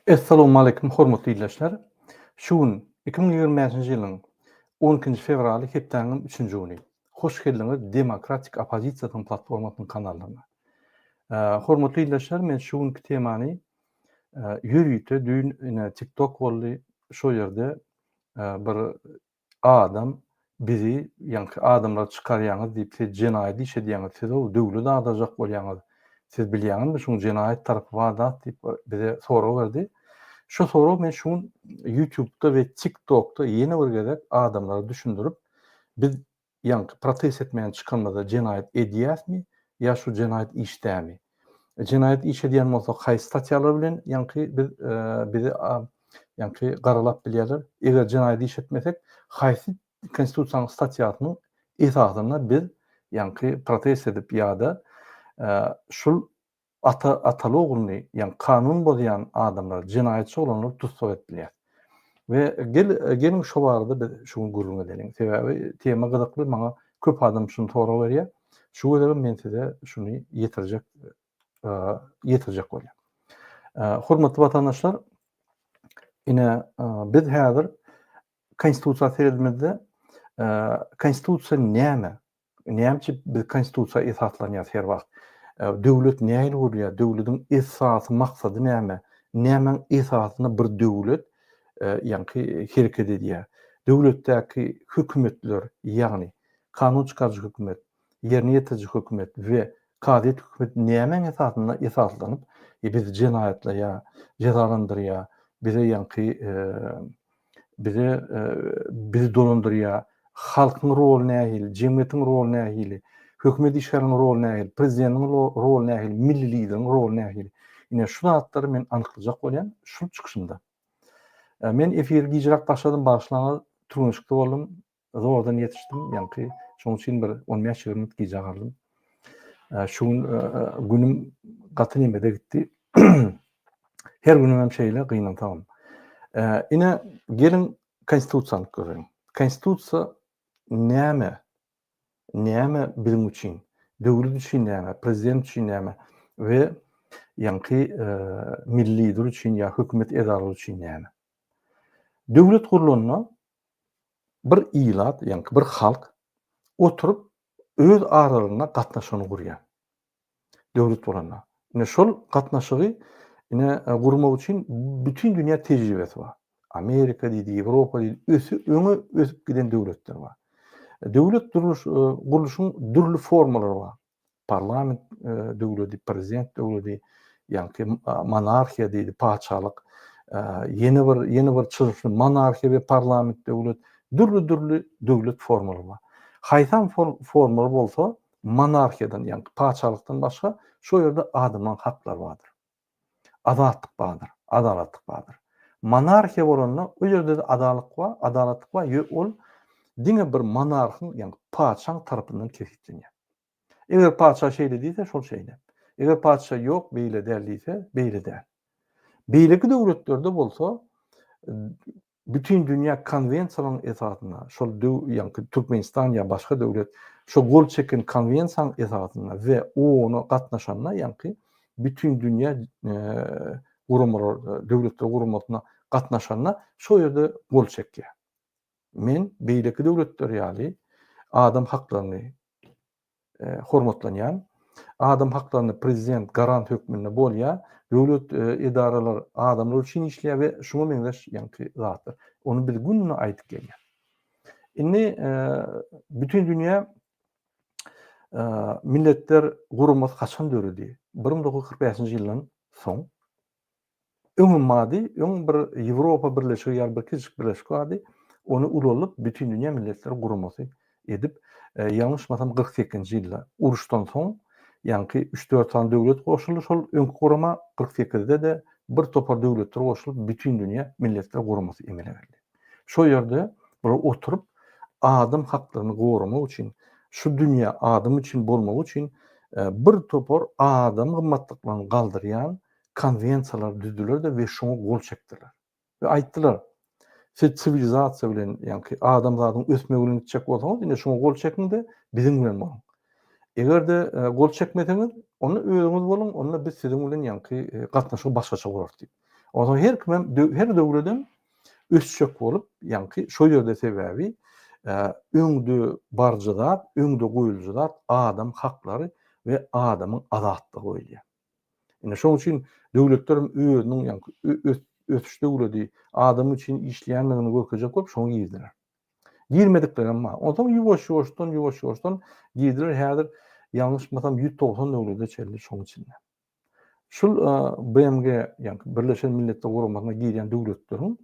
Essalawmaleýkim hormatly ildeşler! Şu gün 2025-nji ýylyň 12-nji fewraly hepdäniň üçünji güni. Hoş geldiňiz Demokratik oppozisiýasynyň platformasynyň kanalyna. Hormatly ildeşler men şu günki temany ýörite düýn ine TikTok boldy şo ýerde bir Adam bizi ýaňky adamlary çykarýaňyz diýip siz jenaýat iş edýäňiz siz-ow döwlet agdarjak bolýaňyz siz bilýäňizmi şuň jenaýat tarapy bar zat diýip bize sorag berdi. Şo sorag men şu gün ýutubda we tiktokda ýene bir gezek adamlara düşündirip biz Ýaňky protest etmäne çykanymyzda jenaýat edýäsmi ýa şu jenaýat iş dämi? Jenaýat iş edýän bolsak haýsy statýalar bilen ýaňky biz bizi ýaňky garalap bilýärler? Eger jenaýat iş etmesek haýsy konstitusiýanyň statýasynyň esasynda biz ýaňky protest edip ýa-da şul Ata, ataly ogluny, ýagny kanun bozýan adamlary, jenaýatçy bolanlary tussag etdiler. We gel, geliň şo barada biz şu gün gürrüň edeliň. Sebäbi tema gyzykly, maňa köp adam şuny sorag berýär. Şu gezegem men size şuny ýetirjek, ýetirjek bolýan. Hormatly watandaşlar, ine biz häzir Konstitusiýa seredimizde, Konstitusiýa näme? Näme üçin biz konstitusiýa esaslanýarys her wagt? Döwlet nähili gurulýar? Döwlediň esasy maksady näme? Nämäň esasynda bir döwlet ýaňky hereket edýär? Döwletdäki hökümetler, ýagny kanun çykaryjy hökümet, ýerine ýetiriji hökümet we kazyýet hökümet nämäň esasynda esaslanyp bizi jenaýatlaýar, jezalandyrýar, bize ýaňky bize bizi dolandyrýar. Halkyň roly nähili, jemgyýetiň roly nähili, hökümet işgäriniň roly nähili, prezidentiň roly nähili, milli lideriň roly nähili. Ine şu zatlary men anyklajak bolýan şu çykyşymda. Men efiri gijräk başladym, bagyşlaňyz, türgenşikde boldum. Zordan ýetişdim, ýaňky şonuň üçin bir 15-20 minut gijä galdym. Şu gün günüm gaty nemede gitdi. Her günüm hem şeýle gynansagam. Ine, geliň konstitusiýany göreliň. Konstitusiýa näme? Näme biziň üçin? Döwlet üçin näme? Prezident üçin näme? We ýaňky milli lider üçin ýa hökümet edaralary üçin näme? Döwlet gurlanda bir ilat, ýaňky bir halk oturyp öz aralarynda gatnaşygyny gurýar. Döwlet bolanda. Ine şol gatnaşygy ine e, gurmak üçin bütin dünýä tejribesi bar. Amerika diýdi, Ýewropa diýdi, ösü öňe ösüp giden döwletler bar. Döwlet durluş e, gurluşyň dürli formalary bar. Parlament döwledi, prezident döwledi, ýaňky monarhiýa diýdi, patyşalyk, ýene bir ýene bir çylşyrymly monarhiýa we parlament döwlet, dürli-dürli döwlet formalary bar. Haýsam formalar bolsa, monarhiýadan, ýaňky patyşalykdan başga şo ýerde adamlaryň haklary bardyr. Azatlyk bardyr, adalatlyk bardyr. Monarhiýa bolanda o ýerde-de adalyk bar, adalatlyk bar, ýö ol diňe bir monarhyň, ýagny patyşaň tarapyndan kesgitlenýär. Eger patyşa şeýle diýse, şol şeýle. Eger patyşa ýok, beýle däl diýse, beýle däl. Beýleki döwletlerde bolsa Bütin dünýä konwensiýalaryň esasynda, şol döw, ýaňky Türkmenistan ýa başga döwlet şo gol çeken konwensiýanyň esasynda we ona gatnaşanda ýaňky bütin dünýä guramalar, döwletler guramasyna gatnaşanda şo ýerde gol çekýär. Men beýleki döwletler ýaly adam haklaryny hormatlanýan, adam haklaryna prezident garant hökmünde bolýar, döwlet edaralar adamlar üçin işleýär we şuňa meňzeş ýaňky zatlar. Ony biz günde aýdyp gelýäs. Indi bütin dünýä Milletler Guramasy haçan döredi? 1945-nji ýyldan soň Öňem bardy, öň bir Ýewropa Birleşigi ýaly bir kiçijik birleşik bardy. Ony ulalyp, Bütindünýä Milletler Guramasy edip, ýalňyşmasam 48-nji ýylda, uruşdan soň, ýaňky üç-dört sany döwlet goşuldy şol öňki gurama, 48-de-de bir topar döwletler goşulyp, Bütindünýä Milletler Guramasy emele geldi. Şo ýerde bular oturyp, adam haklaryny goramak üçin, şu dünýä adam üçin bolmagy üçin bir topar adam gymmatlyklaryny galdyrýan konwensiýalar düzdüler-de we şoňa gol çekdiler. We aýtdylar, siz siwilizasiýa bilen, ýaňky adamzadyň ösmegi bilen gitjek bolsaňyz, ine şoňa gol çekiň-de, biziň bilen boluň. Eger-de gol çekmeseňiz, onda özüňiz boluň, onda biz siziň bilen ýaňky gatnaşygy başgaça gurarys diýip. Onsoň her kimem her döwledem ösjek bolup, ýaňky şo ýerde sebäbi öňde baryjy zat, öňde goýulyjy zat adam haklary we adamyň azatlygy goýulýar. Ine şoň üçin döwletlerem özüniň ýaňky ösüş döwledi, adam üçin işleýändigini görkezjek bolup şoňa girdiler. Girmediklerem bar. Onsoň ýuwaş-ýuwaşdan, ýuwaş-ýuwaşdan girdiler. Häzir ýalňyşmasam 190 döwlete çenli şoň içinde. Şul BMG, ýagny Birleşen Milletler Guramasyna girýän döwletleriň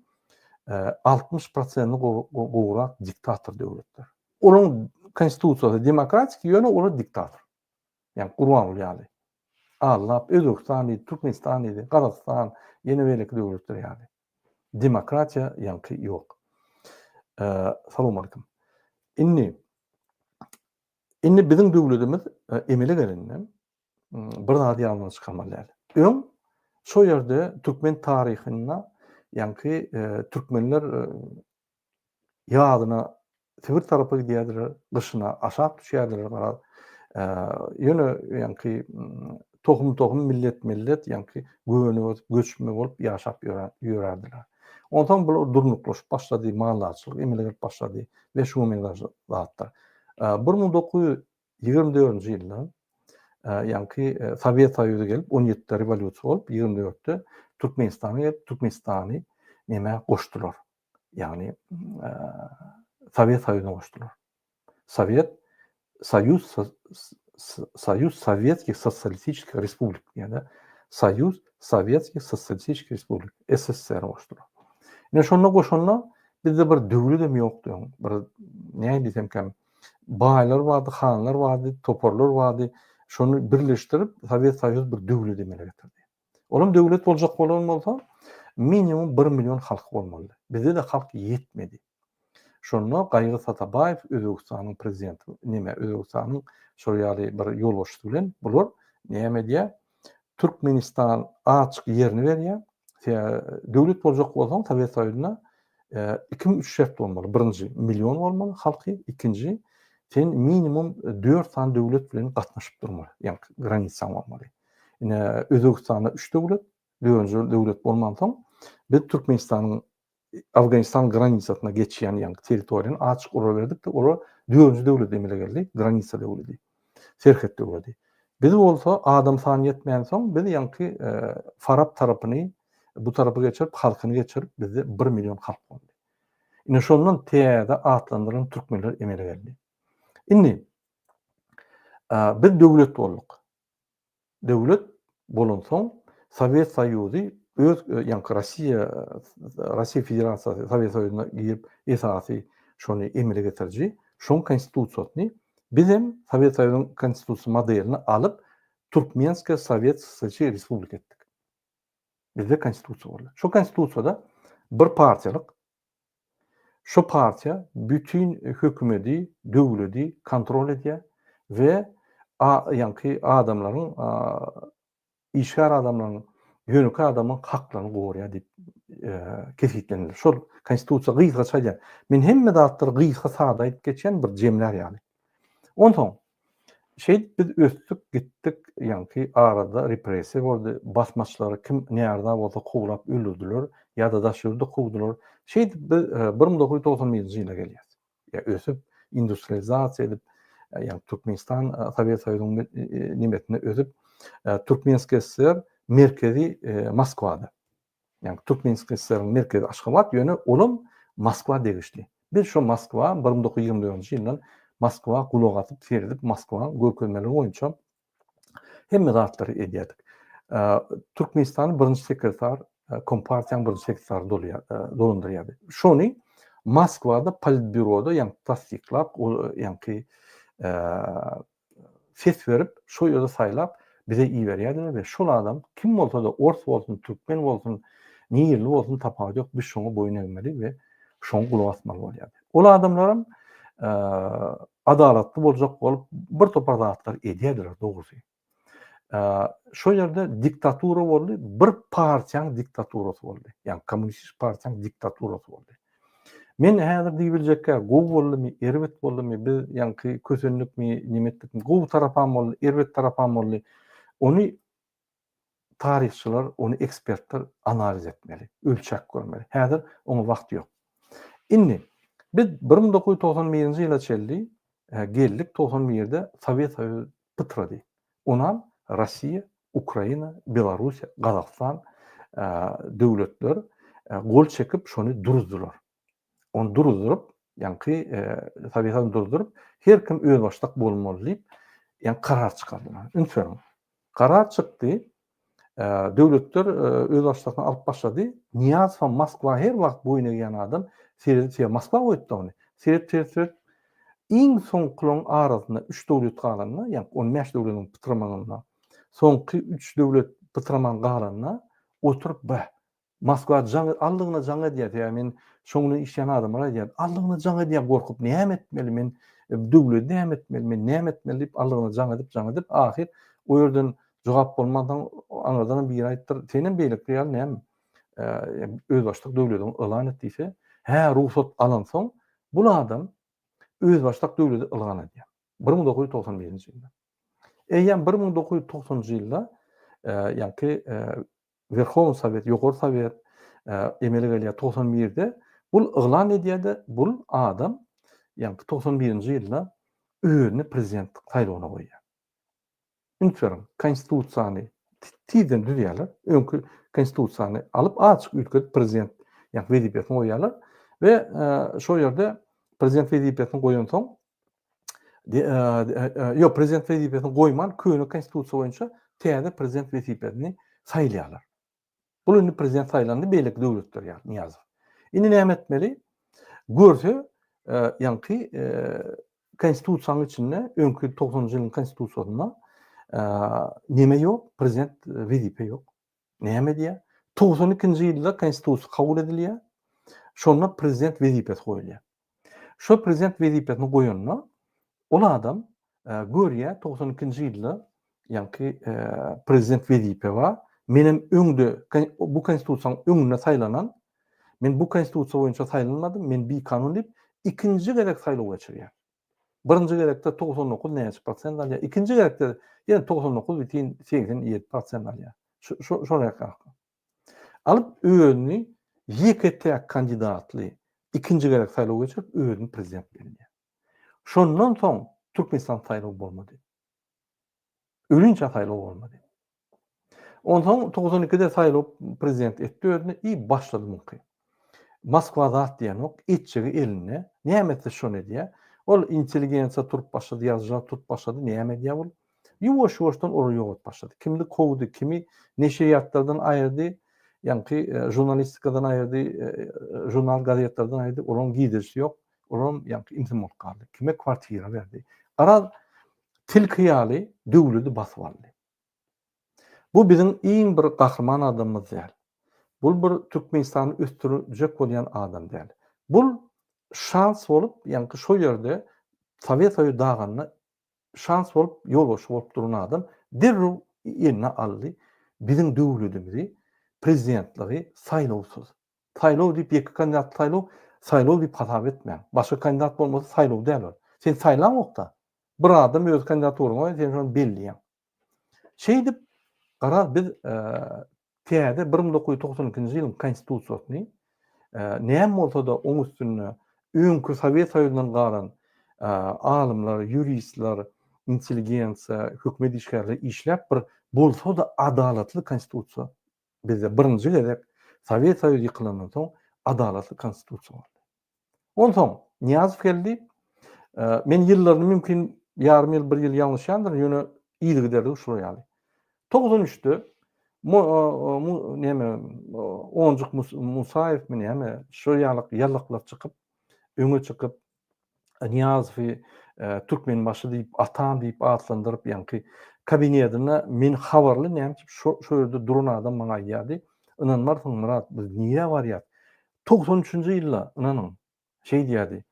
60 prosenti gowrak diktator döwletler. Olaryň konstitusiýasy demokratik, ýöne olar diktator. Ýagny Gurbanguly ýaly. Allap, Özbegistan diýdi, Türkmenistan diýdi, Gazagystan, ýene beýleki döwletler ýaly. Demokratiýa ýaňky ýok. Salowmalikim. Indi indi biziň döwletimiz emele gelende bir zady ýadymdan çykarmaly däl. Öň şo ýerde türkmen taryhynda ýaňky türkmenler ýazyna Sibir tarapa gidýärdiler, gyşyna aşak düşýärdiler garaz. Ýöne ýaňky tohum-tohum, millet-millet ýaňky göni bolup, göçme bolup ýaşap ýörärdiler. Onsoň bular durnuklaşyp başlady, maldarçylyk emele gelip başlady we şuňa meňzeş zatlar. 1924-nji ýylda ýaňky Sowet Soýuzy gelip, on ýedide rewolýusiýa bolup, 24-de Türkmenistana gelip, Türkmenistany nämä goşdular. Ýagny Sowet Soýuzyna goşdular. Sowet Soýuz Soýuz Sowetskih Sosialistiçeskiý Respublik diýýär-de. Soýuz Sowetskih Sosialistiçeskiý Respublik, SSR goşdular. Ine şonda goşanda bizde bir döwledem ýokdy öň. Bir näme diýsemkäm, baýlar bardy, hanlar bardy, toparlar bardy. Şony birleşdirip Sowet Soýuzy bir döwlet emele getirdi. Olam döwlet boljak bolan bolsa, minimum bir million halky bolmalydy. Bizde-de halk ýetmedi. Şonda Gaýgy Satabaýew Özbegistanyň prezidenti, neme, Özbegistanyň şol ýaly bir ýolbaşçysy bilen bular näme edýär? Türkmenistan açyk ýerini berýär. Döwlet boljak bolsaň Sowet Soýuzynda iki üç şert bolmaly. Birinji, million bolmaly halky, ikinji, sen minimum dört sany döwlet bilen gatnaşyp durmaly, ýagny granitsaň bolmaly. Ine, Özbegistanda üç döwlet, dördünji döwlet bolmansoň, biz Türkmenistanyň Afganistan granisasyna geçýän, ýagny territoriýany açyk olara berdik-de, olar dördünji döwlet emele geldi, granisa döwleti, serhet döwleti. Biz bolsa adam sany ýetmänsoň, biz ýaňky Farap tarapyny bu tarapa geçirip, halkyny geçirip, bizde bir million halk boldy. Ine şondan täze atlandyrylan türkmenler emele geldi. Indi biz döwlet bolduk. Döwlet bolansoň Sowet Soýuzy öz ýaňky Rossiýa Rossiýa Federasiýasy Sowet Soýuzyna girip esasy şony emele getiriji şoň konstitusiýasyny bizem Sowet Soýuzynyň konstitusiýa modelini alyp Türkmenskiýa Sowet Sosialistik Respublika etdik. Bizde konstitusiýa boldy. Şo konstitusiýada bir partiýalyk Şo partiýa bütin hökümedi, döwledi kontrol edýär we ýaňky adamlaryň, işgär adamlaryň, ýönekeý adamyň haklaryny gorýar diýip kesgitlenildi. Şol konstitusiýa gysgaça aýdýan. Men hemme zatlary gysga sada aýdyp geçýän bir jemlär ýaly. Onsoň Şeýdip biz ösdük gitdik, ýaňky arada repressiýa boldy, basmaçylary kim närza bolsa kowlap öldürdiler ýa-da daş ýurda kowdular. Şeýdip biz 1991-nji ýyla gelýäs. Ýa ösüp, industrializasiýa edip, ýagny Türkmenistan Sowet Soýuzynyň nemesinde ösüp, Türkmenskiý SSR merkezi Moskwada. Ýagny Türkmenistanyň SSR-iň merkezi Aşgabat, ýöne olam Moskwa degişli. Biz şo Moskwa 1924-nji ýyldan Moskwa gulak asyp, seredip, Moskwaň görkezmeleri boýunça hemme zatlary edýärdik. Türkmenistanyň birinji sekretar, Kompartiýanyň birinji sekretary dolandyrýardy. Şony Moskwada Politbýuroda ýaňky tassyklap, ol ýaňky ses berip, şo ýerde saýlap bize iberýärdiler we şol adam kim bolsa-da, ors bolsun, türkmen bolsun, nirli bolsun tapawudy ýok, biz şoňa boýun egmeli we şoňa gulak asmaly bolýardy. Ol adamlaram adalatly boljak bolup bir topar zatlar edýärdiler dogrusy. Şo ýerde diktatura boldy, bir partiýaň diktaturasy boldy. Ýagny kommunistik partiýaň diktaturasy boldy. Men häzir diýibiljekkä, gowy boldumy, erbet boldumy, biz ýaňky kösendikmi, neme etdikmi, gowy tarapam boldy, erbet tarapam boldy. Ony taryhçylar, ony ekspertler analiz etmeli, ölçäp görmeli. Häzir oňa wagt ýok. Indi biz 1991-nji ýyla çenli geldik, 91-de Sowet Soýuzy pytrady. Onam Russiýa, Ukraina, Belarussiýa, Gazagystan döwletler gol çekip şony duruzdylar. Ony duruzdyryp, ýaňky Sowet Soýuzyny duruzdyryp, her kim özbaşdak bolmaly diýip, ýaňky karar çykardylar. Üns beriň. Karar çykdy. Döwletler özbaşdaklygyny alyp başlady. Nyýazowam Moskwa her wagt boýun egýän adam, seredip sebäbi Moskwa goýupdy ony. Seredip seredip seredip iň soňkularyň arasynda üç döwlet galanda, ýagny 15 döwletiň pytramagynda soňky üç döwlet pytraman galanda oturyp beh Moskwa jaň aldygyna jaň edýär, sebäbi men şoň bilen işleýän adamlar aýdýar, aldygyna jaň edýär gorkup, näme etmeli men, döwleti näme etmeli, men näme etmeli diýip aldygyna jaň edip, jaň edip, ahyr o ýerden jogap bolmansoň aňyrdanam biri aýdypdyr, senem beýleki ýaly näme özbaşdak döwletiňi yglan et diýse, hä rugsat alansoň bul adam özbaşdak döwleti yglan edýär. 1991-nji ýylda. Eýýäm 1990-njy ýylda ýaňky Werhownyý Sowet, Ýokary Sowet, emele gelýär 91-de. Bul yglan edýär-de, bul adam, ýagny 91-nji ýylda özüni prezidentlik saýlawyna goýýar. Üns beriň, konstitusiýany tizden düzýärler. Öňki konstitusiýany alyp, azajyk üýtgedip prezident, ýagny wezipesini goýýarlar we şo ýerde prezident wezipesini goýansoň, ýok, prezident wezipesini goýman, köne konstitusiýa boýunça täze prezident wezipesini saýlaýarlar. Bul indi prezident saýlandy, beýleki döwletler ýaly, Nyýazow. Indi näme etmeli? Görse, ýaňky konstitusiýanyň içinde, öňki 90-njy ýylyň konstitusiýasynda neme ýok, prezident wezipe ýok. Näme edýär? 92-nji ýylda konstitusiýa kabul edilýär. Şonda prezident wezipesi goýulýar. Şo prezident wezipesini goýanda ol adam görýär 92-nji ýylda ýaňky prezident wezipe bar. Menem öňde bu konstitusiýanyň öňünde saýlanan, men bu konstitusiýa boýunça saýlanmadym, men bikanun diýip ikinji gezek saýlaw geçirýär. Birinji gezekde 99 näçe prosent alýar, ikinji gezekde ýene 99 bütin 87 prosent alýar. Şo şo şol Alyp özüni ýeke-täk kandidatly ikinji gezek saýlaw geçirip özüni prezident belleýär. Şondan soň Türkmenistan saýlaw bolmady. Ölinçä saýlaw bolmady. Onsoň 92-de saýlaw prezident etdi özüni i başlady muňky. Moskwa zat diýenok, etjegi elinde, näme etse şony edýär. Ol intelligensiýa turup başlady, ýazyjylar turup başlady, näme edýär ol? Ýuwaş-ýuwaşdan olary ýok edip başlady. Kimini kowdy, kimi neşirýatlardan aýyrdy, ýaňky žurnalistikadan aýyrdy, žurnal, gazetlerden aýyrdy, olaryň girdejisi ýok, olaram ýaňky ümsüm bolup galdy. Kime kwartira berdi. Garaz, tilki ýaly döwledi basyp aldy. Bu biziň iň bir gahryman adamymyz däl. Bul bir Türkmenistany ösdürjek bolýan adam däl. Bul şans bolup, ýaňky şo ýerde Sowet Soýuzy daganda şans bolup ýolbaşçy bolup duran adam derrew eline aldy biziň döwletimizi prezidentligi saýlawsyz. Saýlaw diýip ýeke kandidatly saýlaw, saýlaw diýip hasap etmäň. Başga kandidat bolmasa saýlaw däl ol. Sen saýlaňokda. Bir adam öz kandidaturaňy goýýar, sen şony belleýäň. Şeýdip garaz biz täze 1992-nji ýylyň konstitusiýasyny näme bolsa-da oň üstünde öňki Sowet Soýuzyndan galan alymlar, ýuristler, intelligensiýa, hökümet işgärleri işläp bir bolsa-da adalatly konstitusiýa bizde birinji gezek Sowet Soýuzy ýykylandan soň adalatly konstitusiýa boldy. Onsoň Nyýazow geldi. Men ýyllaryny mümkin ýarym ýyl, bir ýyl ýalňyşýandyryn, ýöne yzygiderligi şular ýaly. 93-de näme Onjuk Musaýewmi näme şo ýaly ýallaklar çykyp, öňe çykyp Nyýazowy Türkmenbaşy diýip, atam diýip atlandyryp, ýaňky kabinetinde men habarly näme üçin şo şo ýerde duran adam maňa aýdýardy, ynanmarsyň Myrat, biz nirä barýas? 93-nji ýylda, ynanyň, şeý diýýärdi.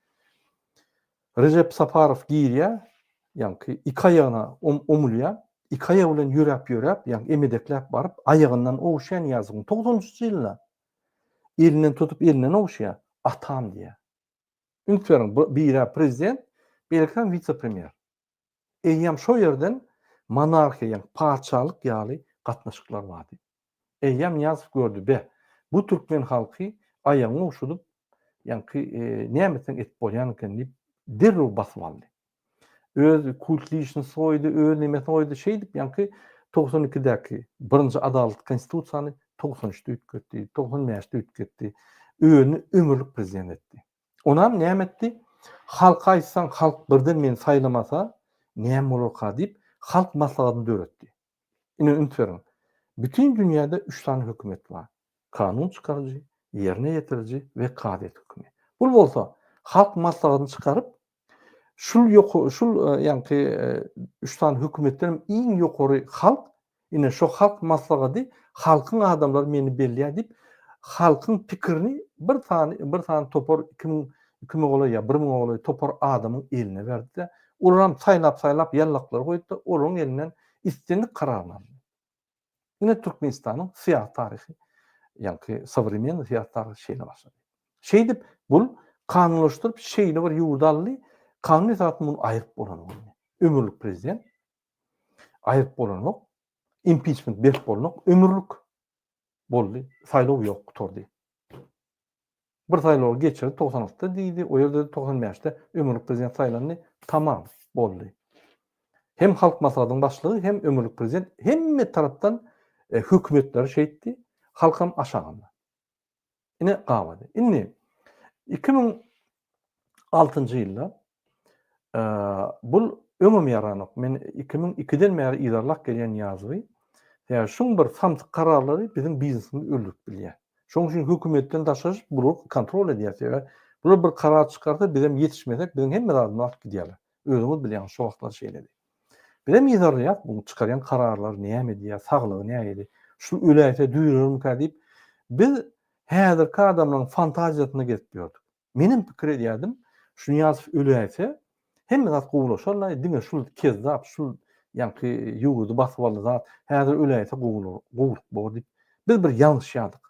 Rejep Saparow girýär, ýaňky iki aýagyna omulýar, iki aýagy bilen ýöräp-ýöräp, ýaňky emedekläp baryp, aýagyndan oguşýar Nyýazowyň 93-nji ýylda. Elinden tutup, elinden oguşýar, atam diýýär. Üns beriň, bu biri prezident, beýlekisem wise-premýer. Eýýäm şo ýerden monarhiýa, ýagny patyşalyk ýaly gatnaşyklar bardy. Eýýäm Nyýazow gördi, be, bu türkmen halky aýagyňy ogşadyp, ýaňky näme etseň edip bolýan eken diýip, derrew basyp aldy. Öz kult liçnosy goýdy, öz nemesini goýdy, şeýdip ýaňky 92-däki birinji adalatly konstitusiýany 93-de üýtgetdi, 95-de üýtgetdi. Özüni ömürlik prezident etdi. Onam näme etdi? Halka aýtsaň, halk birden meni saýlamasa, näme bolarka diýip, halk maslahatyny döretdi. Ine üns beriň. Bütin dünýäde üç sany hökümet bar. Kanun çykaryjy, ýerine ýetiriji we kazyýet hökümi. Bul bolsa halk maslahatyny çykaryp, şul ýoko şul ýaňky üç sany hökümetden hem iň ýokary halk, ine şo halk maslahady halkyň adamlary meni belleýär diýip, halkyň pikirini bir sany bir sany topar 2000 2 müňe golaý ýa bir müňe golaý topar adamyň eline berdi-de, olaram saýlap-saýlap ýallaklary goýdy-da, olaryň elinden islendik kararyny aldy. Ine Türkmenistanyň syýasy taryhy, ýaňky sowremennyý syýasy taryhy şeýle başlady. Şeýdip, bul kanunlaşdyryp şeýle bir ýurdy aldy, kanun esasynda muny aýryp bolanok indi. Ömürlik prezident aýryp bolanok, impiçment berip bolanok, ömürlik boldy, saýlaw ýok, gutardy. Bir saýlawy geçirdi, 96-da diýdi, o ýerde-de 95-de ömürlik prezident saýlandy, tamam, boldy. Hem Halk Maslahatynyň başlygy, hem ömürlik prezident hemme tarapdan e, hökümetleri şeýtdi, halkam aşagynda. Ine gabady. Indi 2006-njy ýylda Bul öňem ýaranok. Men 2002-den bäri yzarlap gelýän Nyýazowy. Sebäbi şuň bir samsyk kararlary biziň biznesimizi öldürip bilýär. Şonuň üçin hökümetden daşlaşyp bulary kontrol edýär. Sebäbi bular bir karar çykarsa bizem ýetişmesek biziň hemme zadymyzy alyp gidýärler. Özüňiz bilýäňiz şo wagtlar şeýledi. Bizem yzarlaýas bu çykarýan kararlary näme edýär, saglygy nähili, şu öläýse düýrermikä diýip biz häzirki adamlaryň fantaziýasynda gezip ýördük. Menem pikir edýärdim, şu Nyýazow öläýse, hemme zat gowulaşar-laý, diňe şul kezzap, şul ýaňky ýurdy basyp aldy zat, häzir öläýse gowulyk bor diýip, biz bir ýalňyşýardyk.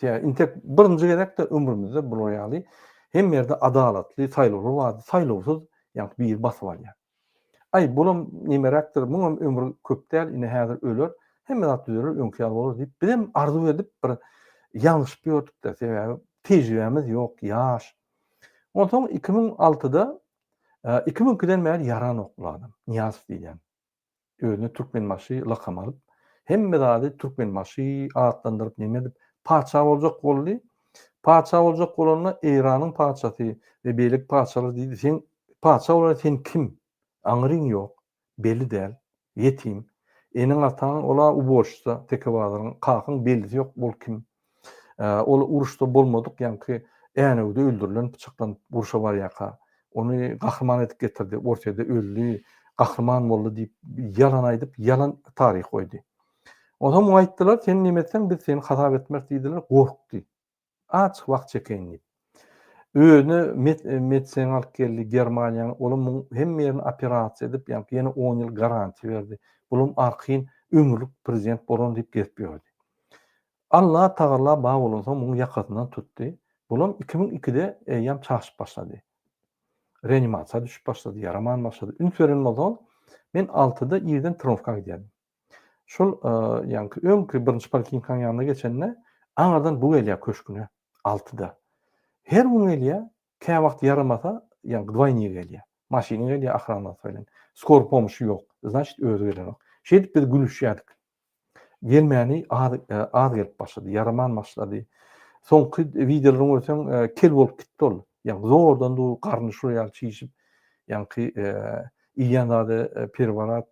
Sebäbi intek birinji gezek-de ömrümizde bular ýaly hemme ýerde adalatly saýlawlar bardy, saýlawsyz ýaňky biri basyp alýar. Aý, bulam nemeräkdir, muňam ömri köp däl, ine häzir öler, hemme zat düzeler, öňki ýaly bolar diýip, bizem arzuw edip bir ýalňyşyp ýördük-de, sebäbi tejribämiz ýok, ýaş. Onsoň 2006-da, 2002-den bäri ýaranok bu adam, Nyýazow diýilýän. Özüne Türkmenbaşy lakam alyp, hemme zady Türkmenbaşy atlandyryp, neme edip, patyşa boljak boldy. Patyşa boljak bolanda Eýranyň patyşasy we beýleki patyşalar diýdi, sen Patyşa bolara sen kim? Aňryň ýok, belli däl, ýetim. Eneň-ataň ol-a uborşitsa, Teke bazaryň, kakaň bellisi ýok, ol kim? Ol uruşda bolmadyk, ýaňky Änewde öldürilen, pyçaklanyp urşa barýarka. Ony gahryman edip getirdi, Orsýede öldi, gahryman boldy diýip, ýalan aýdyp, ýalan taryh goýdy. Onsoň muňa aýtdylar, sen neme etseň, biz seni hasap etmeris diýdiler, gorkdy. Azjyk wagt çekeýin diýip. Özüne med medsen alyp geldi Germaniýaň, olam muň hemme ýerini operasiýa edip, ýaňky ýene on ýyl garantiýa berdi. Bulam arkaýyn ömürlik prezident bolaryn diýip gezip ýördi. Alla tagalla bar bolansoň muň ýakasyndan tutdy. Bulam 2002-de eýýäm çaşyp başlady. Reanimasiýa düşüp başlady, ýaraman başlady. Üns beren bolsaňyz, men altyda irden trenowka gidýärdim. Şol ýaňky öňki birinji poliklinikanyň ýanyna geçende aňyrdan bu gelýär köşgüne altyda. Her gün gelýär, käwagt ýaramasa ýaňky dwaýnik gelýär. Maşyny gelýär ahranasy bilen. Skor pomşy ýok. Znaçit özi gelenok. Şeýdip biz gülüşýärdik. Gelmäni az az gelip başlady, ýaraman başlady. Soňky wideolaryny görseň kel bolup gitdi ol. Ýaňky zordan dur, garny şular ýaly çişip, ýaňky iýen zady perwarat,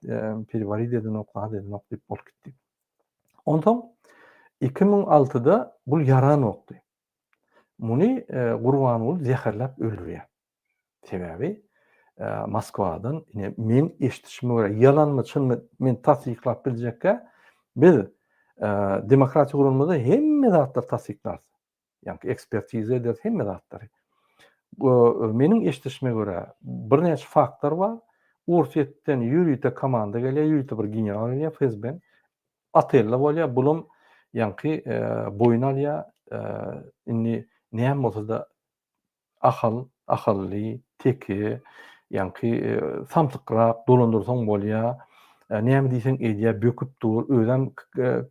perwarid edenok, zat edenok diýip bolup gitdi. Onsoň 2006-da bul ýaranokdy. Muny Gurbanguly zäherläp öldürýär. Sebäbi Moskwadan ine men eşidişime görä ýalanmy çynmy men tassyklap biljekkä biz demokratiýa guranymyzda hemme zatlary tassyklarys. Ýagny ekspertiza ederis hemme zatlary. Meniň eşidişime görä birnäçe faktlar bar. Orsýetden ýörite komanda gelýär, ýörite bir general gelýär FSB-n. Otelde bolýar, bulam ýaňky boýun alýar. Indi näme bolsa-da Ahal, Ahally, Teke, ýaňky samsykrak dolandyrsaň bolýa. Näme diýseň edýär, böküp dur, özem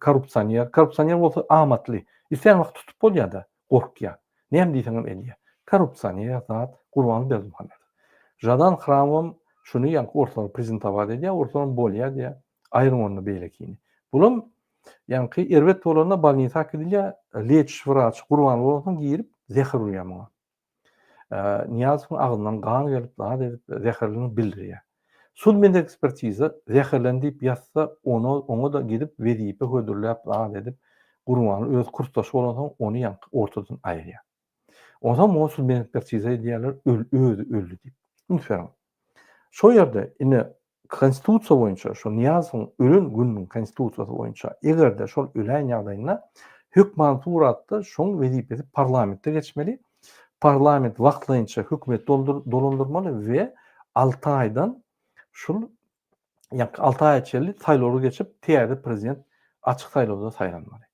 korrupsioner. Korrupsioner bolsa amatly. Islän wagt tutup bolýar-da, gorkýar. Näme diýseňem edýär. Korrupsioner zat Gurbanguly Berdimuhamedow. Žadan Hramowam şuny ýaňky orslara prezentowat edýär, orslaram bolýar diýýär. Aýryň onda beýlekini. Bulam ýaňky erbet bolanda bolnisa äkidilýär, leçiş wraç Gurbanguly bolansoň girip zäher urýar muňa. Nyýazowyň agzyndan gan gelip zat edip zäherligini bildirýär. Sudmedekspertiza zäherlendi diýip ýazsa ona oňa-da gidip wezipe hödürläp zat edip Gurbanguly öz kursdaşy bolansoň ony ýaňky ortadan aýyrýar. Onsoň muňa sudmedekspertiza edýärler öl özi öldi diýip. Üns beriň. Şo ýerde ine Konstitusiýa boýunça, şo Nyýazowyň ölen gününiň konstitusiýasy boýunça, eger-de şol öläýen ýagdaýynda hökmany suratda şoň wezipesi parlamentde geçmeli. Parlament wagtlaýynça hökümet dolandyrmaly we alty aýdan şul ýa alty aýa çenli saýlawlar geçip, täze prezident açyk saýlawda saýlanmaly.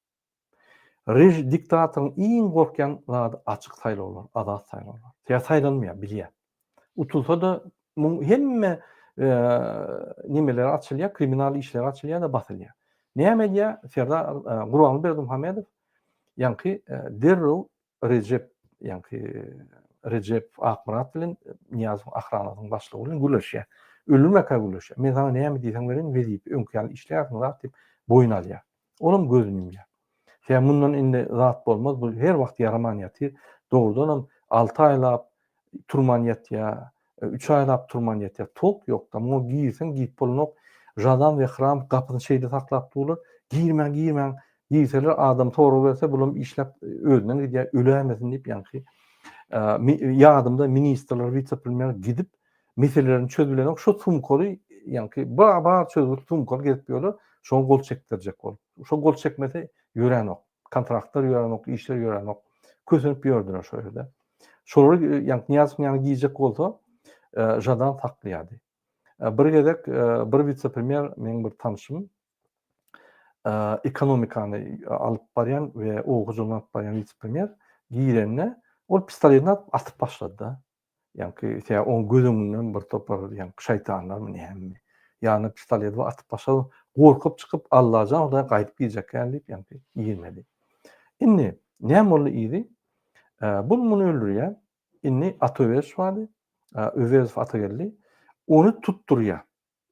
Rež diktatoryň iň gorkýan zady açyk saýlawlar, azat saýlawlar. Sebäbi saýlanmaýar, bilýär. Utulsa-da muň hemme nemeleri açylýar, kriminal işleri açylýar-da basylýar. Näme edýär Serdar Gurbanguly Berdimuhamedow ýaňky derrew Rejep ýaňky Rejep Akmyrat bilen Nyýazowyň ahranasynyň başlygy bilen gürleşýär. Öldürmäkä gürleşýär. Men saňa näme diýseň bereýin, wezipe öňki ýaly işlärsiň zat diýip boýun alýar. Olam gözüni ýumýar. Sebäbi mundan indi zat bolmaz, bu her wagt ýaraman ýatyr. Dogrudanam alty aýlap turman ýatýar, üç aýlap turman ýatýar. Tok ýok-da, muňa girseň girip bolanok. Žadan we Hram gapysyny şeýle saklap durlar, Girmäň, girmäň! Girseler adam sorag berse, bulam işläp özünden gidýär, öläýmesin diýip ýaňky ýadymda ministrler, wise-premýer gidip meselelerini çözübilenok, şo sumkaly ýaňky bar çözgüt sumkaly gezip ýörler, şoňa gol çekdirjek bolup. Şo gol çekmese ýöränok. Kontraktlar ýöränok, işler ýöränok. Kösenip ýördüler şo ýerde. Şolary ýaňky Nyýazowyň ýanyna girjek bolsa, Žadan saklaýardy. Bir gezek bir wise-premýer meň bir tanşym ekonomikany alyp barýan we oba hojalygyny alyp barýan wise-premýer girende ol pistoletini alyp atyp başlady-da. Ýaňky sebäbi oň göz öňünden bir topar ýaňky şaýtanlarmy nämemi ýanyna pistoleti bar atyp başlady. Gorkup çykyp Allajan Hudaý gaýdyp girjekgäl diýip ýaňky girmedi. Indi näme boldy yzy? Bul muny öldürýär. Indi Ata Öwezow bardy. Öwezow Atageldi. Ony tutdurýar.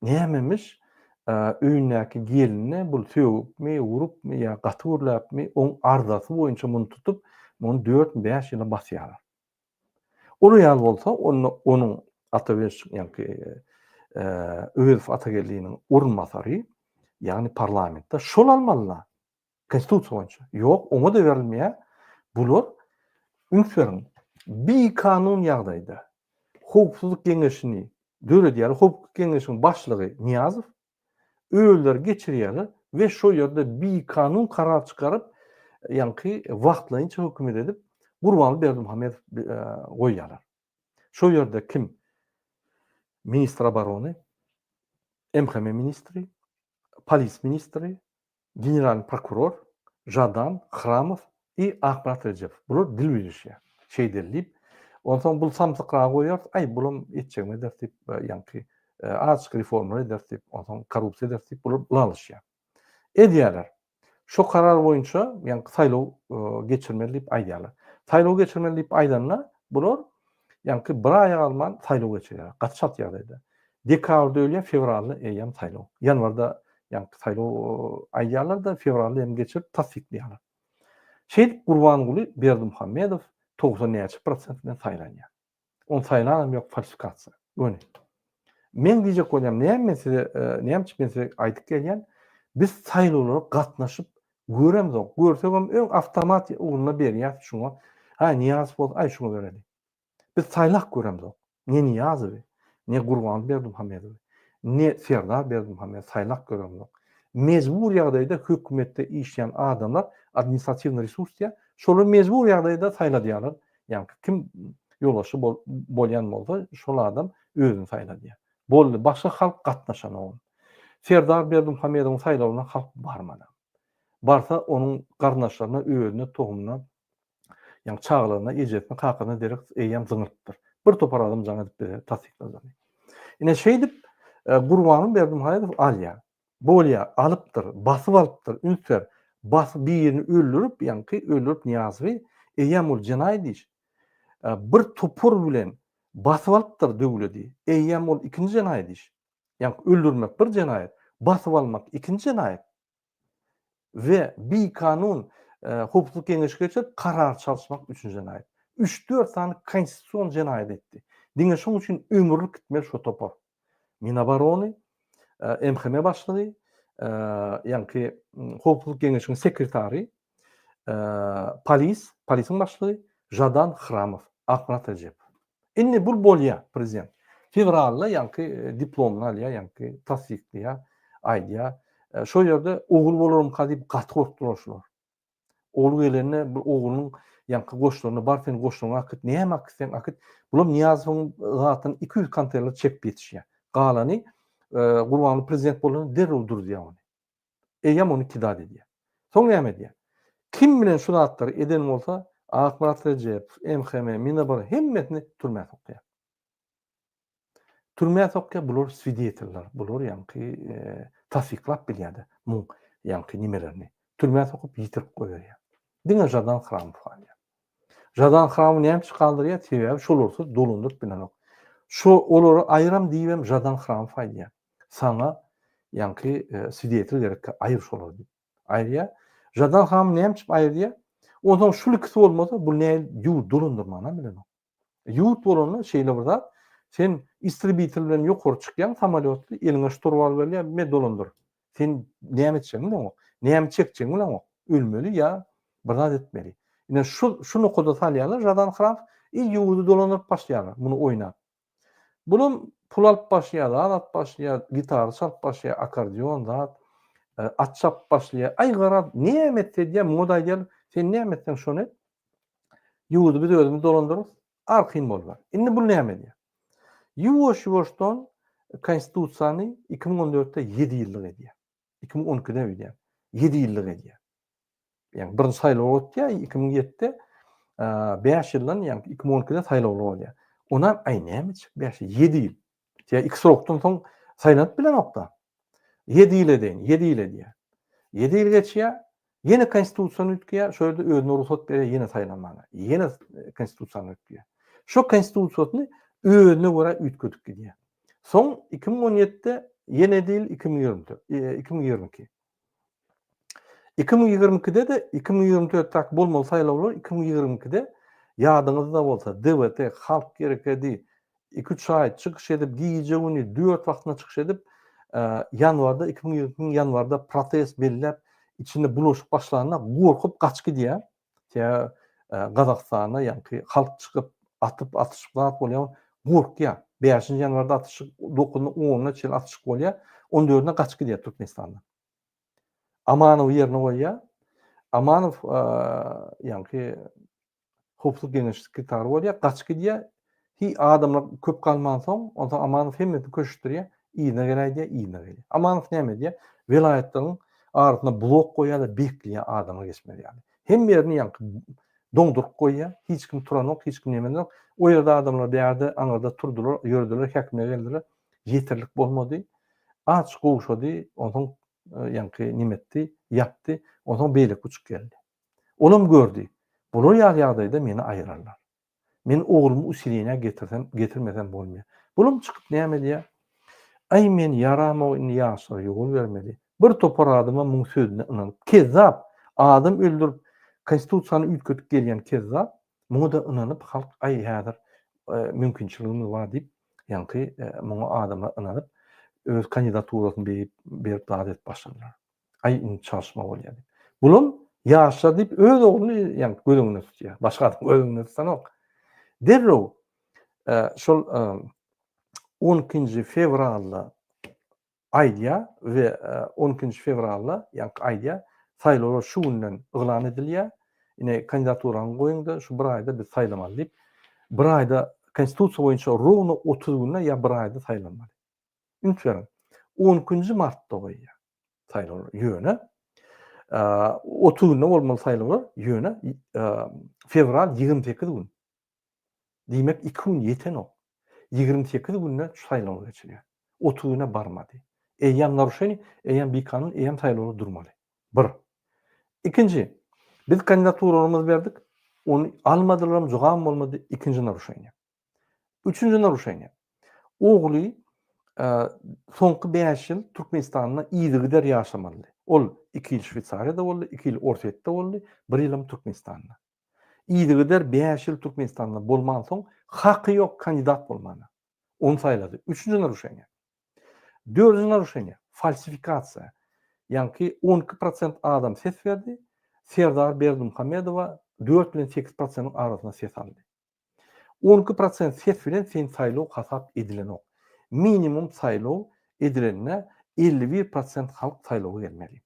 Nämemiş, öýündäki geline bul sögüpmi, urupmy ýa gaty gürläpmi, oň arzasy boýunça muny tutup, muny dörtmi, bäş ýyla basýarlar. Ol ýaly bolsa, onda onuň Atabeş, ýaňky Öwezow Atageldiniň orunbasary, ýagny parlamentde şol almaly-la. Konstitusiýa boýunça. Ýok, oňa-da berilmeýär. Bular, üns beriň, bikanun ýagdaýda Howpsuzlyk geňeşini döredýärler. Howpsuzlyk geňeşiniň başlygy Nyýazow. Özleri geçirýärler we şo ýerde bikanun karar çykaryp, ýaňky wagtlaýynça hökümet edip, Gurbanguly Berdimuhamedow goýýarlar. Şo ýerde kim? Ministr oborony, MHM ministri, polis ministri, Generalnyý prokuror Žadan, Hramow i Akmyrat Rejepow. Bular dil bilişýär. Şeýdeli diýip. Onsoň bul samsykragy goýarys, aý bulam etjegini ederis diýip, ýaňky azajyk reformalar ederis diýip, onsoň korrupsiýa ederis diýip bular ylalaşýar. Edýärler. Şo karar boýunça ýaňky saýlaw geçirmeli diýip aýdýarlar. Saýlaw geçirmeli diýip aýdanda bular Ýaňky bir aýa galman saýlaw geçirýärler. Gaty çalt ýagdaýda. Dekabrda ölýär, fewralda eýýäm saýlaw. Ýanwarda ýaňky saýlaw aýdýarlar-da, fewralda hem geçirip tassyklaýarlar. Şeýdip Gurbanguly Berdimuhamedow 90 näçe prosent bilen saýlanýar. Ony saýlanam ýok, falsifikasiýa. Göni. Meň diýjek bolýan näme men size, näme üçin men size aýdyp gelýän, biz saýlawlara gatnaşyp göremzok. Görsegem öň awtomat ugruna berýäs şuňa. Hä Nyýazow bolsa aý şuňa bereli. Biz saýlap göremzok. Ne Nyýazowy, ne Gurbanguly Berdimuhamedowy, ne Serdar Berdimuhamedowy saýlap göremzok. Mejbur ýagdaýda hökümetde işleýän adamlar administratiwnyý resurs diýýär, şolar mejbur ýagdaýda saýladýarlar. Ýagny kim ýolbaşçy bolýan bolsa, şol adam özüni saýladýar. Boldy, başga halk gatnaşanok. Serdar Berdimuhamedowyň saýlawyna halk barmady. Barsa, onuň garyndaşlaryna, özüne, tohumyna, ýagny çagalaryna, ejesine, kakasyna derek eýýäm zyňylypdyr. Bir topar adam jaň edip bize tassyklady. Ine şeýdip, Gurbanguly Berdimuhamedow alýar. Bolýar, alypdyr, basyp alypdyr, üns ber, basyp birini öldürip, ýaňky öldürip Nyýazowy, eýýäm ol jenaýat iş. Bir topar bilen basyp alypdyr döwledi, eýýäm ol ikinji jenaýat iş. Ýaňky öldürmek bir jenaýat, basyp almak ikinji jenaýat. We bikanun Howpsuzlyk Geňeşi geçirip karar çalyşmak üçünji jenaýat. Üç-dört sany konstitusion jenaýat etdi. Diňe şoň üçin ömürlik gitmeli şo topar. Minaborony, MHM başlygy, ýaňky Howpsuzlyk Geňeşiniň sekretary, polis, polisiň başlygy Žadan Hramow, Akmyrat Rejepow. Indi bul bolýa prezident. Fewralda ýaňky diplomyny alýa, ýaňky tassyklaýa, aýdýa. Şo ýerde ogul bolarmyka diýip gaty gorkdular şular. Ogul gelende bu oglunyň ýaňky goşlaryny bar sen goşlaryňy akyt, näme akitseň akyt. Bulam Nyýazowyň zatyn 200 konteýner çekip ýetişýär. Galany Gurbanguly prezident bolanda derrew durzýar ony. Eýýäm ony kidat edýär. Soň näme edýär? Kim bilen şu zatlary eden bolsa, Akmyrat Rejepow, MHM, Minobor hemmesini türmä sokýar. Türmä sokýar, bular swideteller, bular ýaňky tassyklap bilýärdi muň ýaňky nimelerini. Türmä sokup ýitirip goýberýär. Diňe Žadan Hramow galýar. Žadan Hramowy näme üçin galdyrýar? Sebäbi şolarsyz dolandyryp bilenok. Şo olary aýyram diýibem Žadan Hramow aýdýar. Saňa ýaňky swidetel gerekkä aýyr şolary diýip. Aýyrýar. Žadan Hramowy näme üçin aýyrýar? Onsoň şul ikisi bolmasa bu näl ýurt dolandyrmanam bilenok. Ýurt bolanda şeýle bir zat, sen istrebitel bilen ýokary çykýaň samolýotly, eliňe şturwal berilýär, me dolandyr. Sen näme etjegiňi bileňok, näme çekjegiňi bileňok, ölmeli ýa bir zat etmeli. Ine şu şu nokada salýarlar Žadan Hraw i ýurdy dolandyryp başlaýarlar muny oýnap. Bulam pul alyp başlaýar, zat alyp başlaýar, gitara çalyp başlaýar, akkordeon zat, at çapyp başlaýar. Aý garaz näme etse edýär, muňa-da aýdýarlar, sen näme etseň şony et. Ýurdy biz özümiz dolandyrarys, arkaýyn bollar. Indi bu näme edýär? Ýuwaş-ýuwaşdan konstitusiýany 2014-de 7 ýyllyk edýär. 2012-de öýdýän. 7 ýyllyk edýär. Ýagny birinji saýlaw ötýär 2007-de 5 ýyldan, ýagny 2012-de saýlawlar bolýar. Onam aý näme etjek 5 ýyl, 7 ýyl. Ýa iki srokdan soň saýlanyp bilenok-da. 7 ýyl edeýin, 7 ýyl edýär. 7 ýyl geçýär, Ýene konstitusiýany üýtgeýär, şo ýerde özüne rugsat berýär ýene saýlanmaga. Ýene konstitusiýany üýtgeýär. Şo konstitusiýasyny özüne görä üýtgedip gidýär. Soň 2017-de ýene edil 2024, 2022. 2022-de-de 2024-däki bolmaly saýlawlar 2022-de ýadyňyzda bolsa DWT, Halk herekedi, Iki-üç aý çykyş edip, gije-gündiz dört wagtyna çykyş edip, ýanwarda, 2022-niň ýanwarda protest belläp, içinde bulaşyk başlanda gorkup gaçyp gidýär. Tä Gazagystanda ýaňky halk çykyp, atyp, atyşyk zat bolýar, gorkýar. Bäşinji ýanwarda atyşyk, dokuzyna, onuna çenli atyşyk bolýar. On dördüne gaçyp gidýär Türkmenistandan. Amanowy ýerine goýýar. Amanow ýaňky Howpsuzlyk geňeşi sekretary bolýar, gaçyp gidýär. Hiý adamlar köp galmansoň, onsoň Amanow hemmesini köşeşdirýär, yzyna geläý diýýär, yzyna gelýär. Amanow näme edýär? Welaýatlaryň arasyna blok goýýar-da, bekleýär adamlar geçmez ýaly. Hemme ýerini ýaňky doňduryp goýýar, hiç kim turanok, hiç kim neme edenok. O ýerde adamlar bärde, aňyrda turdular, ýördüler, häkime geldiler. Ýeterlik bolmady. Aç gowşady, onsoň ýaňky neme etdi, ýapdy, onsoň beýleki uçup geldi. Olam gördi, bular ýaly ýagdaýda meni aýyrarlar. Men oglumy usileniýä getirsem, getirmesem bolmaýar. Bulam çykyp näme diýýär? Aý men ýaramok indi ýaşlara ýol bermeli. Bir topar adamam muň sözüne ynanyp, kezzap, adam öldürip, konstitusiýany üýtgedip gelýän kezzap, muňa-da ynanyp halk aý häzir mümkinçiligimiz bar diýip, ýaňky muňa adamlar ynanyp, öz kandidaturasyny berip, berip zat edip başladylar. Aý indi çalyşma bolýar diýip. Bulam ýaşlar diýip öz ogluny ýaňky göz öňünde tutýar. Başga adam göz öňünde tutanok. Derrew şol 12-nji fewralda aýdýar we 12-nji fewralda ýaňky aýdýar, saýlawlar şu günden yglan edilýär. Ine kandidaturany goýuň-da şu bir aýda biz saýlamaly diýip. Bir aýda konstitusiýa boýunça rowno 30 günde ýa bir aýda saýlanmaly. Üns beriň. 12-nji martda goýýar saýlawlar. Ýöne 30 günde bolmaly saýlawlar, ýöne fewral 28 gün. Diýmek 2 gün ýetenok. 28 günde şu saýlawlar geçilýär. 30 güne barmady. Eýýäm naruşeniýe, eýýäm bikanun, eýýäm saýlawlar durmaly. Bir. Ikinji, biz kandidaturalarymyzy berdik, ony almadylaram, jogabam bolmady, ikinji naruşeniýe. Üçünji naruşeniýe. Ogly soňky bäş ýyl Türkmenistanda yzygider ýaşamalydy. Ol iki ýyl Şweýsariýada boldy, iki ýyl Orsýetde boldy, bir ýylam Türkmenistanda. Yzygider bäş ýyl Türkmenistanda bolmansoň, haky ýok kandidat bolmana. Ony saýlady. Üçünji naruşeniýe. Dördünji naruşeniýe, falsifikasiýa. Ýaňky 12 prosent adam ses berdi, Serdar Berdimuhamedowa 4 bilen 8 prosentiň arasynda ses aldy. 12 prosent ses bilen sen saýlaw hasap edilenok. Minimum saýlaw edilende 51 prosent halk saýlawa gelmeli.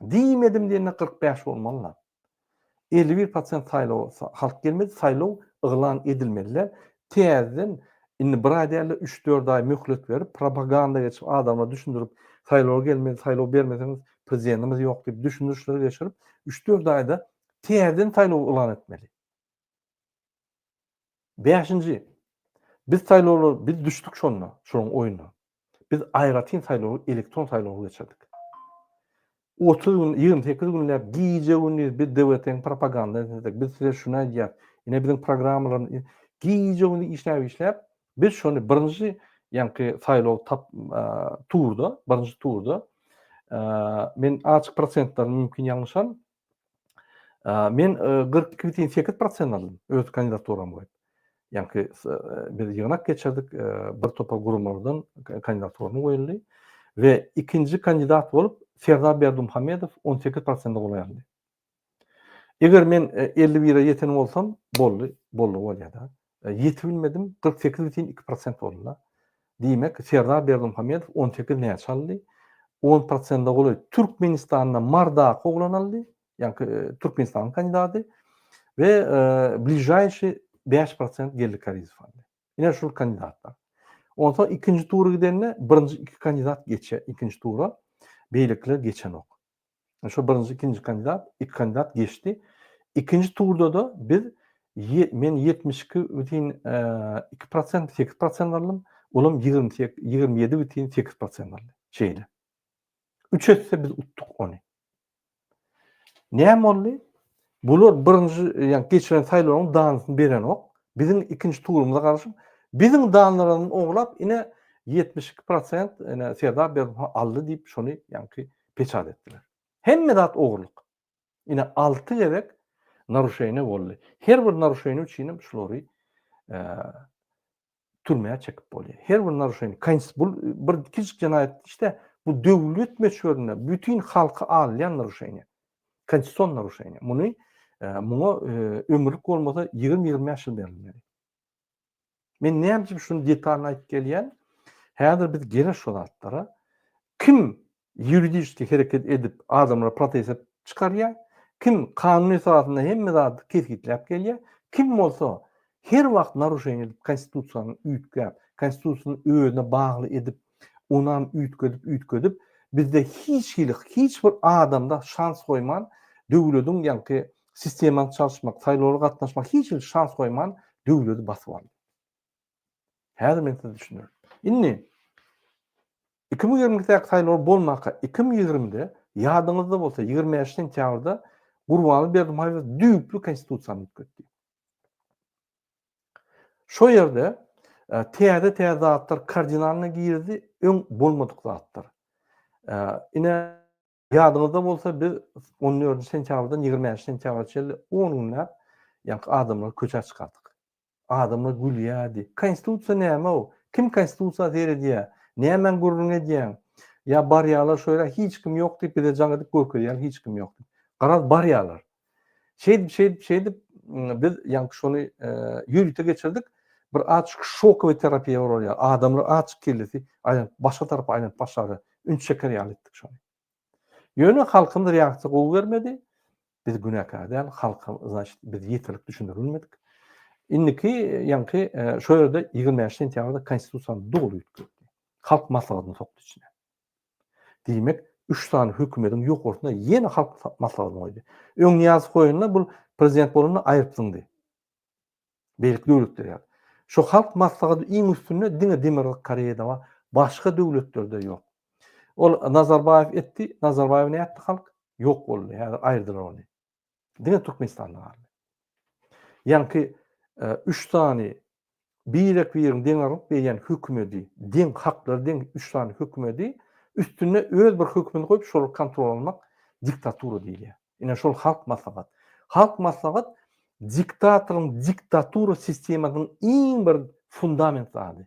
Diýmedim diýende 45 bolmaly-la. 51 prosent saýlaw halk gelmedi, saýlaw yglan edilmeli-däl. Täzeden indi bir aý däl-de üç-dört aý möhlet berip, propaganda geçip, adamlara düşündirip, saýlawa gelmeli, saýlaw bermeseňiz prezidentimiz ýok diýip düşündirişleri geçirip, üç-dört aýda täzeden saýlaw yglan etmeli. Bäşinji, biz saýlawlar, biz düşdük şonda, şolaryň oýnuna. Biz aýratyn saýlawy, elektron saýlawy geçirdik. 30 gün, 28 günläp gije-gündiz biz DWT-niň propagandasyny etdik. Biz size şuny aýdýas, ine biziň programmalarymyz, gije-gündiz işläp-işläp, biz şony birinji ýaňky saýlaw tap turda, birinji turda men azajyk prosentlerini mümkin ýalňyşan, Men 42,8 prosent aldym öz kandidaturamy goýup. Ýaňky biz ýygnak geçirdik, bir topar guramalardan kandidaturamy goýuldy we ikinji kandidat bolup Serdar Berdimuhamedow 18 prosente golaý aldy. Eger men 51-e ýeten bolsam, boldy, boldy bolýar-da. Ýetip bilmedim, 48,2 prosent boldy-da. Diýmek, Serdar Berdimuhamedow 18 näçe aldy? 10 prosente golaý Türkmenistanda Mardaky oglan aldy, ýaňky Türkmenistanyň kandidady we bližaýşi 5 prosent Geldi Karizow aldy. Ine şul kandidatlar. Onsoň ikinji tura gidende birinji iki kandidat geçýär ikinji tura, beýlekiler geçenok. Şo birinji, ikinji kandidat, iki kandidat geçdi. Ikinji turda-da biz men 72 bütin 2 prosent, 8 prosent aldym. Olam 27 bütin 8 prosent aldy. Şeýle. Üç etse biz utduk ony. Näme boldy? Bular birinji, ýagny geçiren saýlawlaryň danysyny berenok. Biziň ikinji turumyza garşy biziň danlarymyzy oglap, ine 72 prosent ine Serdar Berdimuhamedow aldy diýip şony ýaňky peçat etdiler. Hemme zat ogurlyk. Ine 6 gezek naruşeniýe boldy. Her bir naruşeniýe üçin hem şulary türmä çekip bolýar. Her bir naruşeniýe, kons bu bir kiçijik jenaýat işte bu döwlet möçberinde bütin halky alýan naruşeniýe. Konstitusion naruşeniýe. Muny muňa ömürlik bolmasa 20-25 ýyl berilmeli. Men näme üçin şuny detalny aýdyp gelýän? Häzir biz geler şo zatlara. Kim ýuridiski hereket edip adamlara protest çykarýar, kim kanun esasynda hemme zady kesgitläp gelýär, kim bolsa her wagt naruşeniýe edip konstitusiýany üýtgäp, konstitusiýany özüne bagly edip, onam üýtgedip üýtgedip bizde hiç hili hiç bir adamda şans goýman döwlediň ýaňky sistemany çalyşmak, saýlawlara gatnaşmak hiç hili şans goýman döwledi basyp aldy. Häzir men size düşündirin. Indi 2022-däki saýlawlar bolmaka 2020-de ýadyňyzda bolsa 25 sentýabrda Gurbanguly Berdimuhamedow düýpli konstitusiýany üýtgetdi. Şo ýerde täze-täze zatlar kardinalny girdi, öň bolmadyk zatlar. Ine Ýadyňyzda bolsa biz on dördünji sentýabrdan 25 sentýabra çenli on günläp ýaňky adamlary köçä çykardyk. Adamlar gülýärdi. Konstitusiýa näme o? Kim konstitusiýa seredýär? Nämäň gürrüňini edýäň? Ýa barýarlar şo ýere hiç kim ýok diýip bize jaň edip görkezýärler hiç kim ýok diýip. Garaz barýarlar. Şeýdip şeýdip şeýdip biz ýaňky şony ýörite geçirdik. Bir azjyk şokowy terapiýa bolar ýaly. Adamlar azjyk kellesi aýlanyp başga tarapa aýlanyp başlady. Üns çeker ýaly etdik şony. Ýöne halkymyz reaksiýa gowy bermedi. Biz günäkär däl, halka znaçit biz ýeterlik düşündirilmedik. Indiki ýaňky şo ýerde 25 sentýabrda konstitusiýany doly üýtgetdi. Halk maslahatyny sokdy içine. Diýmek, üç sany hökümediň ýokarsyna ýene halk maslahatyny goýdy. Öň Nyýazow goýanda bul prezident bolanda aýryp zyňdy. Beýleki döwletler ýaly. Şo halk maslahaty iň üstünde diňe Demirgazyk Koreýada bar, başga döwletlerde ýok. Ol Nazarbaýew etdi, Nazarbaýew nätdi halk? Ýok boldy, häzir aýyrdylar ony. Diňe Türkmenistanda galdy. Ýaňky üç sany birek-birini deňagyrlyk berýän hökümedi, deň haklary deň üç sany hökümedi üstünde öz bir hökümini goýup şolary kontrol almak diktatura diýilýär. Ine şol halk maslahat. Halk maslahat diktatoryň diktatura sistemasynyň iň bir fundament zady.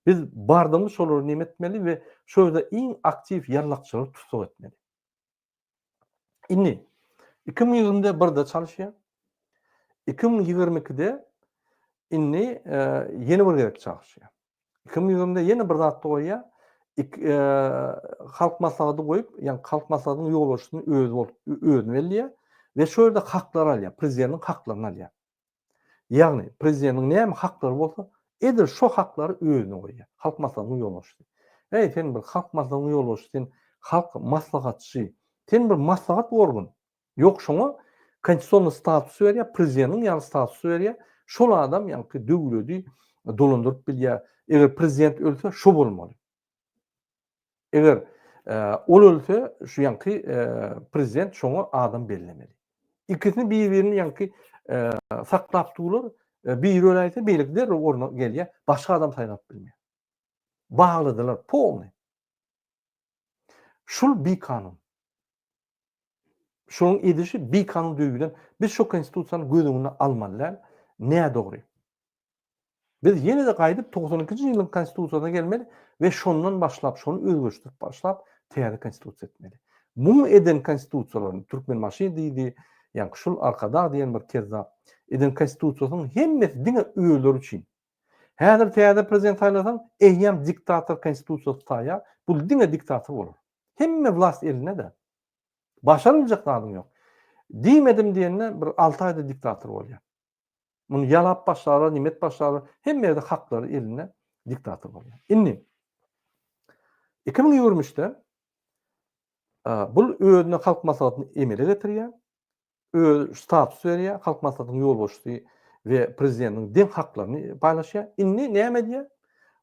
Biz bardygymyz şolary neme etmeli we şo ýerde iň aktiw ýallakçylary tussag etmeli. Indi 2020-de birde çalyşýar. 2022-de indi e, ýene bir gezek çalyşýar. 2020-de ýene bir zat goýýar. E, halk maslahaty goýup, ýagny halk maslahatynyň ýolbaşçysyny özi bolup özüni belleýär we şo ýerde haklar alýar, prezidentiň haklaryny alýar. Ýagny, prezidentiň näme haklary bolsa, edil şo haklary özüne goýýar. Halk maslahatynyň ýolbaşçysy. Eý, sen bir halk maslahatynyň ýolbaşçysy, sen halk maslahatçy, sen bir maslahat organ. Ýok, şoňa konstitusionnyý statusy berýär, prezidentiň ýaly statusy berýär. Şol adam ýaňky döwledi dolandyryp bilýär. Eger prezident ölse, şo bolmaly. Eger ol ölse, şu ýaňky prezident şoňa adam bellemeli. Ikisini bir-birini ýaňky saklap durlar. Biri öläýse, beýleki derrew ornuna gelýär. Başga adam saýlap bilmeýär. Bagladylar polny. Şul bikanun. Şonuň edişi bikanun düýbüden. Biz şu konstitusiýany göz öňüne almaly däl. Nädogry. Biz ýene-de gaýdyp 92-nji ýylyň konstitusiýasyna gelmeli we şondan başlap, şony özgerişdirip başlap, täze konstitusiýa etmeli. Muň eden konstitusiýalaryny Türkmenbaşy diýdi, ýaňky şul Arkadag diýen bir kezzap eden konstitusiýasynyň hemmesi diňe özleri üçin. Häzir täze prezident saýlasaň, eýýäm diktator konstitusiýasy taýýar, bu diňe diktator bolar. Hemme wlast elinde-de. Başarmajak zadyň ýok. Diýmedim diýende bir alty aýda diktator bolýar. Muny ýalap başlarlar, nime edip başlarlar, hemme ýerde haklary elinde diktator bolýar. Indi 2023-de bul özüne halk maslahatyny emele getirýär, öz status berýär, halk maslahatynyň ýolbaşçysy we prezidentiň deň haklaryny paýlaşýar. Indi näme edýär?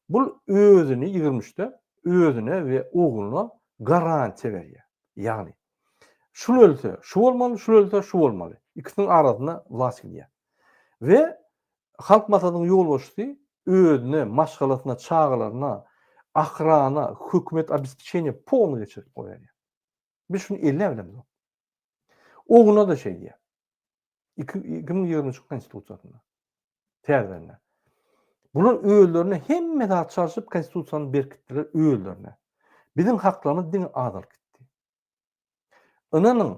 Bul özüni 23-de özüne we ogluna garantiýa berýär. Ýagny Şul ölse, şu bolmaly, şul ölse, şu bolmaly. Ikisiniň arasynda wlast gidýär. We Halk Maslahatynyň ýolbaşçysy özüne, maşgalasyna, çagalaryna, ahrana, hökümet obespeçeniýe polny geçirip goýberýär. Biz şuny elläp bilemzok. Ogluna-da şeýdýär. 2023 konstitusiýasynda. Täzeden. Bular özlerine hemme zat çalşyp konstitusiýany berkitdiler özlerine. Biziň haklarymyz diňe azalyp gitdi. Ynanyň,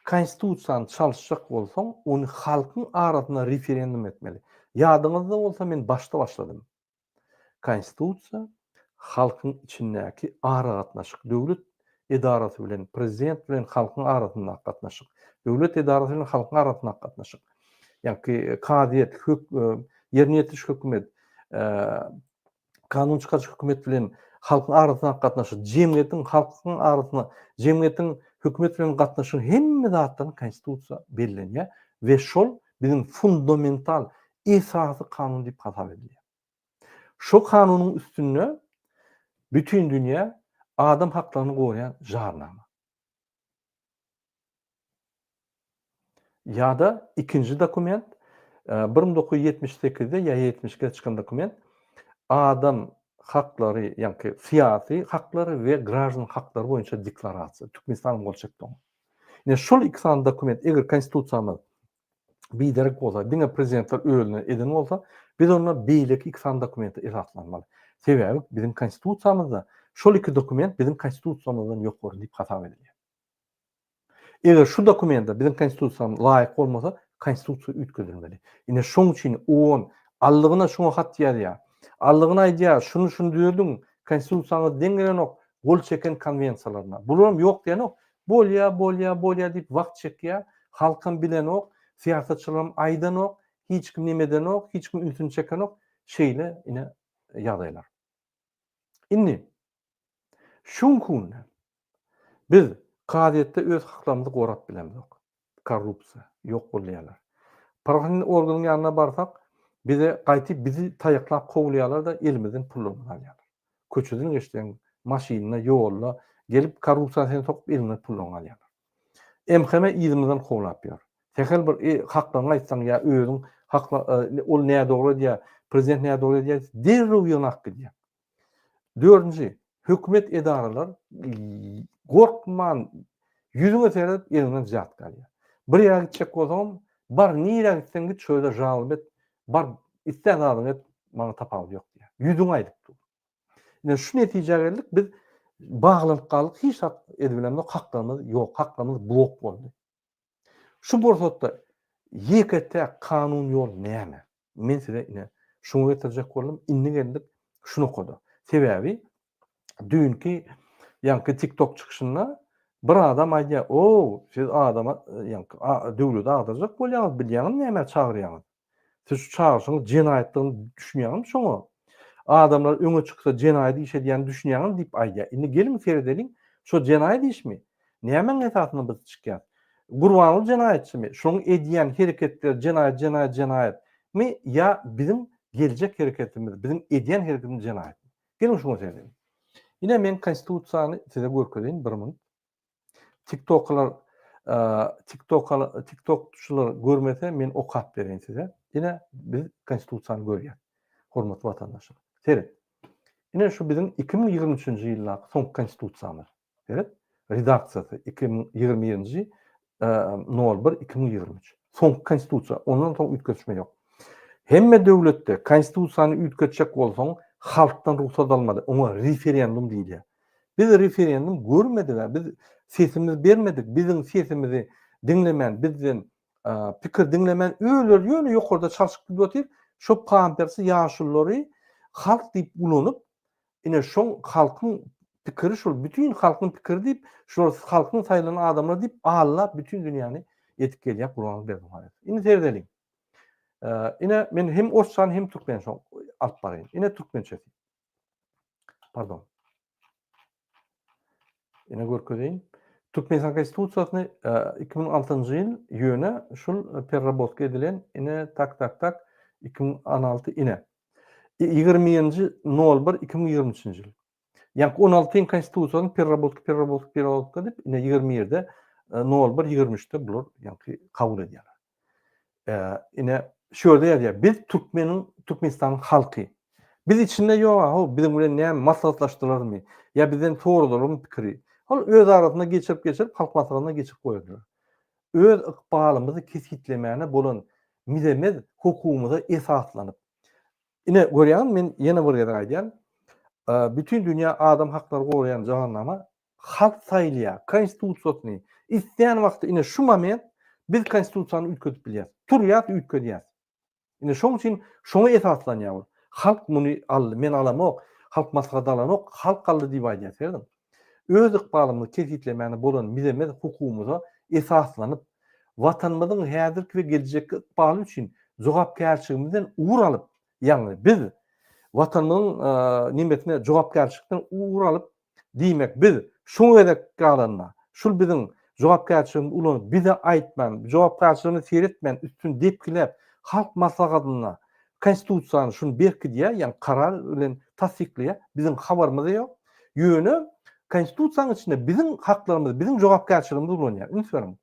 konstitusiýany çalyşjak bolsaň, ony halkyň arasynda referendum etmeli. Ýadyňyzda bolsa men başda başladym. Konstitusiýa halkyň içindäki aragatnaşyk, döwlet edarasy bilen, prezident bilen halkyň arasyndaky gatnaşyk, döwlet edarasy bilen halkyň arasyndaky gatnaşyk, ýagny kazyýet, hök, ýerine ýetiriş hökümet, kanun çykaryjy hökümet bilen halkyň arasyndaky gatnaşyk, jemgyýetiň halkyň arasynda, jemgyýetiň hökümet bilen gatnaşygy hemme zatdan konstitusiýa bellenýär we şol biziň fundamental esasy kanun diýip hasap edilýär. Şo kanunyň üstünde bütin dünýä adam haklaryny goraýan jarnama. Ýa-da ikinji dokument, 1978-de ýa 72-de çykan dokument, adam haklary, ýaňky syýasy haklary we graždan haklary boýunça deklarasiýa. Türkmenistan gol çekdi oňa. Ine şol iki sany dokument eger konstitusiýamyz biderek bolsa, diňe prezidentler özüne eden bolsa, biz onda beýleki iki sany dokumente esaslanmaly. Sebäbi biziň konstitusiýamyzda şol iki dokument biziň konstitusiýamyzdan ýokary diýip hasap edilýär. Eger şu dokumende biziň konstitusiýamyz laýyk bolmasa, konstitusiýa üýtgedilmeli. Ine şoň üçin OON allygyna şuňa hat ýazýar. Allygyna aýdýar, şuny şuny düzediň, konstitusiýaňyz deň gelenok gol çeken konwensiýalaryna. Bularam ýok diýenok, Bolýa, bolýa, bolýa diýip wagt çekýär. Halkam bilenok, syýasatçylaram aýdanok, hiç kim neme edenok, hiç kim ünsüni çekenok. Şeýle ine ýagdaýlar. Indi şu günki günde biz kazyýetde öz haklarymyzy gorap bilemzok. Korrupsiýa, ýok bolýarlar. Prawahranitelnyý organyň ýanyna barsak, bize gaýty bizi taýaklap kowlaýarlar-da, elimizden pullarymyzy alýarlar. Köçeden geçseň, maşynda, ýolda. Gelip korrupsiýa seni sokup eliňden pullaryňy alýarlar. MHM yzymyzdan kowlap ýör. Sähel bir e, haklaryňy aýtsaň ýa özüň hakla e, ol nädogry edýär, prezident nädogry edýär, derrew ýygnak gidýär. Dördünji, hökümet edaralar gorkman ýüzüňe seredip eliňden wzýatka alýar. Bir ýere gitjek bolsaňam, bar nirä gitseň git şo ýerde žaloba et, bar islän zadyňy et, maňa tapawudy ýok diýýär. Ýüzüňe aýdyp dur. Ine şu netijä geldik, biz baglanyp galdyk, hiç zat edibilemzok, haklarymyz ýok, haklarymyz blok boldy. Şu pursatda ýeke-täk kanun ýol näme? Men size ine şuňa getirjek boldum, indi geldik şu nokada. Sebäbi düýnki ýaňky TikTok çykyşynda bir adam aýdýar, "O, siz adama ýaňky döwleti agdarjak bolýaňyz, bilýäňizmi nämä çagyrýaňyz? Siz şu çagyryşyňyz jenaýatdygyny düşünýäňizmi şoňa? Adamlar öňe çyksa jenaýat iş edýänini düşünýäňizmi diýip aýdýar. Indi geliň seredeliň, şo jenaýat işmi? Nämäň esasynda biz çykýas? Gurbanguly jenaýatçymy? Şoň edýän hereketleri jenaýat, jenaýat, jenaýat my ýa biziň geljek hereketimiz, biziň edýän hereketimiz jenaýatmy? Geliň şuňa seredeliň. Ine men konstitusiýany size görkezeýin bir minut. TikToklar TikTok TikTokçylar görmese men okap bereýin size. Ine biz konstitusiýany görýäs. Hormatly watandaşlar. Seret. Ine şu biziň 2023-nji ýyldaky soňky konstitusiýamyz. Seret. Redaksiýasy 2021-nji 01 2023. Soňky konstitusiýa. Ondan soň üýtgetişme ýok. Hemme döwletde konstitusiýany üýtgetjek bolsaň, halkdan rugsat almaly. Oňa referendum diýilýär. Biz referendum görmedik-ä, biz sesimizi bermedik, biziň sesimizi diňlemän, bizden pikir diňlemän özleri ýöne ýokarda çalşyp gidip otyr. Şo pampersli ýaşululary halk diýip ulanyp, ine şoň halkyň pikiri şol, bütin halkyň pikiri diýip, şular halkyň saýlan adamlary diýip aldap bütin dünýäni edip gelýär Gurbanguly Berdimuhamedow. Indi seredeliň. Ine men hem orsçany hem türkmençe alyp baraýyn. Ine türkmençesi. Pardon. Ine görkezeýin. Türkmenistan Konstitusiýasyny 2006-njy ýyl ýöne şul perrabotka edilen ine tak tak tak 2016 ine. 21-nji 01 2023-nji ýyl. Ýa 16-njy Konstitusiýanyň perrabotka perrabotka perrabotka diýip ine 21-de 01 23-de bular ýa kabul edýärler. Ine, şu ýerde ýazýar, biz türkmeniň, Türkmenistanyň halky. Biz içinde ýok, how, biziň bilen näme maslahatlaşdylarmy, ýa bizden soradylarmy pikiri. Ol öz arasynda geçirip-geçirip, halk maslahatyna geçirip goýardylar. Öz ykbalymyzy kesgitlemäne bolan mizemez hukugymyza esaslanyp. Ine, görýäňizmi, men ýene bir gezek aýdýan, bütin dünýä adam haklary goraýan jarnama Halk saýlaýar konstitusiýasyny. Islän wagty ine şu moment biz konstitusiýany üýtgedip bilýäs. Turýas üýtgedýäs. Ine şoň üçin şoňa esaslanýar ol. Halk muny aldy, men alamok, halk maslahat alanok, halk aldy diýip aýdýar serediň. Öz ykbalymyzy kesgitlemäne bolan mizemez hukugymyza esaslanyp, Watanymyzyň häzirki we geljekki ykbaly üçin jogapkärçiligimizden ugur alyp, ýagny biz Watanymyzyň nemesine jogapkärçilikden ugur alyp, Diýmek, biz şuňa gezek galanda, şul biziň jogapkärçiligimizi ulanyp, bize aýtman, jogapkärçiligine seretmän, üstüni depgiläp, Halk Maslahatynda Konstitusiýany şuny berkidýär, ýagny karar bilen tassyklaýar, biziň habarymyz ýok. Ýöne Konstitusiýanyň içinde biziň haklarymyz, biziň jogapkärçiligimizi ulanýar. Üns beriň.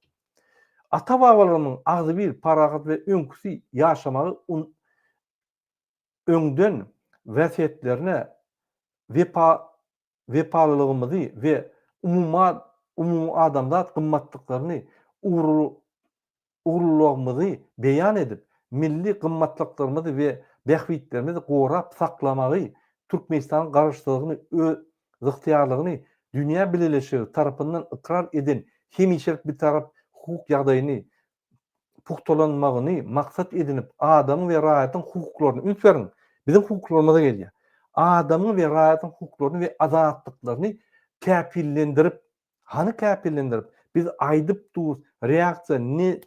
Ata-babalarymyň agzybir, parahat we öňküsi ýaşamagy öňden wesýetlerine wepa wepalylygymyzy we umumat umumadamzat gymmatlyklaryny ugrulygymyzy beýan edip, milli gymmatlyklarymyzy we bähbitlerimizi gorap saklamagy, Türkmenistanyň Garaşsyzlygyny, özygtyýarlygyny dünýä bileleşigi tarapyndan ykrar eden hemişelik Bitarap hukuk ýagdaýyny pugtalanmagyny maksat edinip, adamyň we raýatyň hukuklaryny, üns beriň, biziň hukuklarymyza gelýär, adamyň we raýatyň hukuklaryny we azatlyklaryny käpillendirip, hany käpillendirip, biz aýdyp durus, reaksiýa ne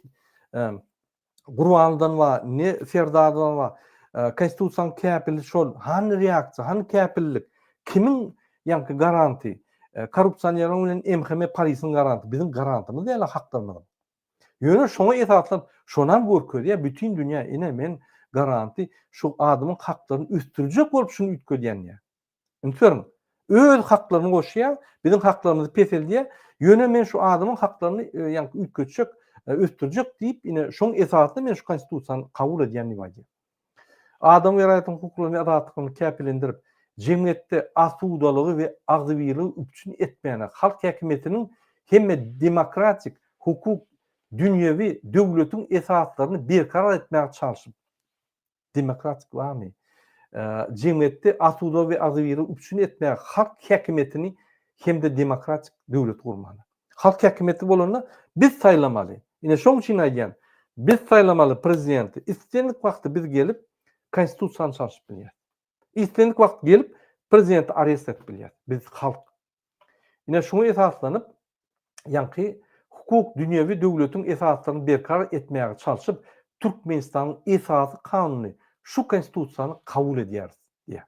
Gurbanlydan bar, ne Serdardan bar, Konstitusiýanyň käpili şol, hany reaksiýa, hany käpillik, kimiň ýaňky garanty, korrupsioneriň bilen MHM polisiň garanty, biziň garantymyz däl haklarymyzyň. Ýöne şoňa esaslanyp, şonam görkezýär bütin dünýä, ine men garanty şu adamyň haklaryny ösdürjek bolup şuny üýtgedýän diýýär. Üns beriň. Öz haklaryny goşýar, biziň haklarymyzy peseldýär. Ýöne men şu adamyň haklaryny ýaňky üýtgetjek, ösdürjek diýip, ine şoň esasynda men şu konstitusiýany kabul edýän diýip aýdýar. Adam we raýatyň hukuklaryny we azatlyklaryny käpilendirip, jemgyýetde asudalygy we agzybirligi üpjün etmäne halk häkimiýetiniň hem-de demokratik, hukuk, dünýewi döwletiň esaslaryny berkarar etmäge çalşyp, demokratik barmy? Jemgyýetde asudalygy we agzybirligi üpjün etmäge halk häkimiýetini hem-de demokratik döwleti gurmaly. Halk häkimiýeti bolanda biz saýlamaly. Ine şoň üçin aýdýan, biz saýlamaly prezidenti. Islendik wagty biz gelip konstitusiýany çalşyp bilýäris. Islendik wagt gelip prezidenti arest edip bilýäris. Biz halk. Ine şuňa esaslanyp ýaňky hukuk dünýewi döwletiň esaslaryny berkarar etmäge çalşyp Türkmenistanyň esasy kanuny şu konstitusiýany kabul edýäris diýýär.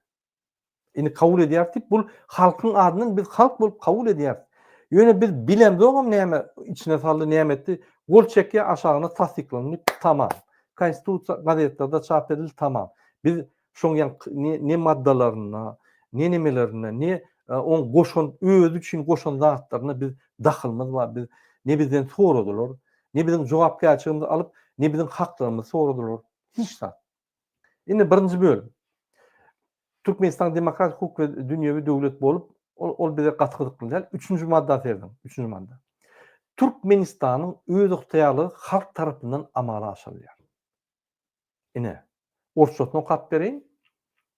Indi kabul edýäris diýip, bul halkyň adyndan biz halk bolup kabul edýäris. Ýöne biz bilemzogam näme içine saldy, näme etdi. Gol çekýär, aşagyna tassyklandy, tamam. Konstitusiýa gazetlerde çap edildi, tamam. Biz şoň ýaňky ne, ne maddalaryna, ne nemelerine, ne e, oň goşan özi üçin goşan zatlaryna biz dahylymyz bar. Biz ne bizden soradylar, ne biziň jogapkärçiligimizi alyp, ne biziň haklarymyzy soradylar. Hiç zat. Indi birinji bölüm. Türkmenistan demokratik hukuk we dünýewi döwlet bolup, ol, ol bize gaty gyzykly däl. Üçünji madda serediň. Üçünji madda. Türkmenistanyň özygtyýarlygy halk tarapyndan amala aşyrylýar. Ine, orsçasyny okap bereýin.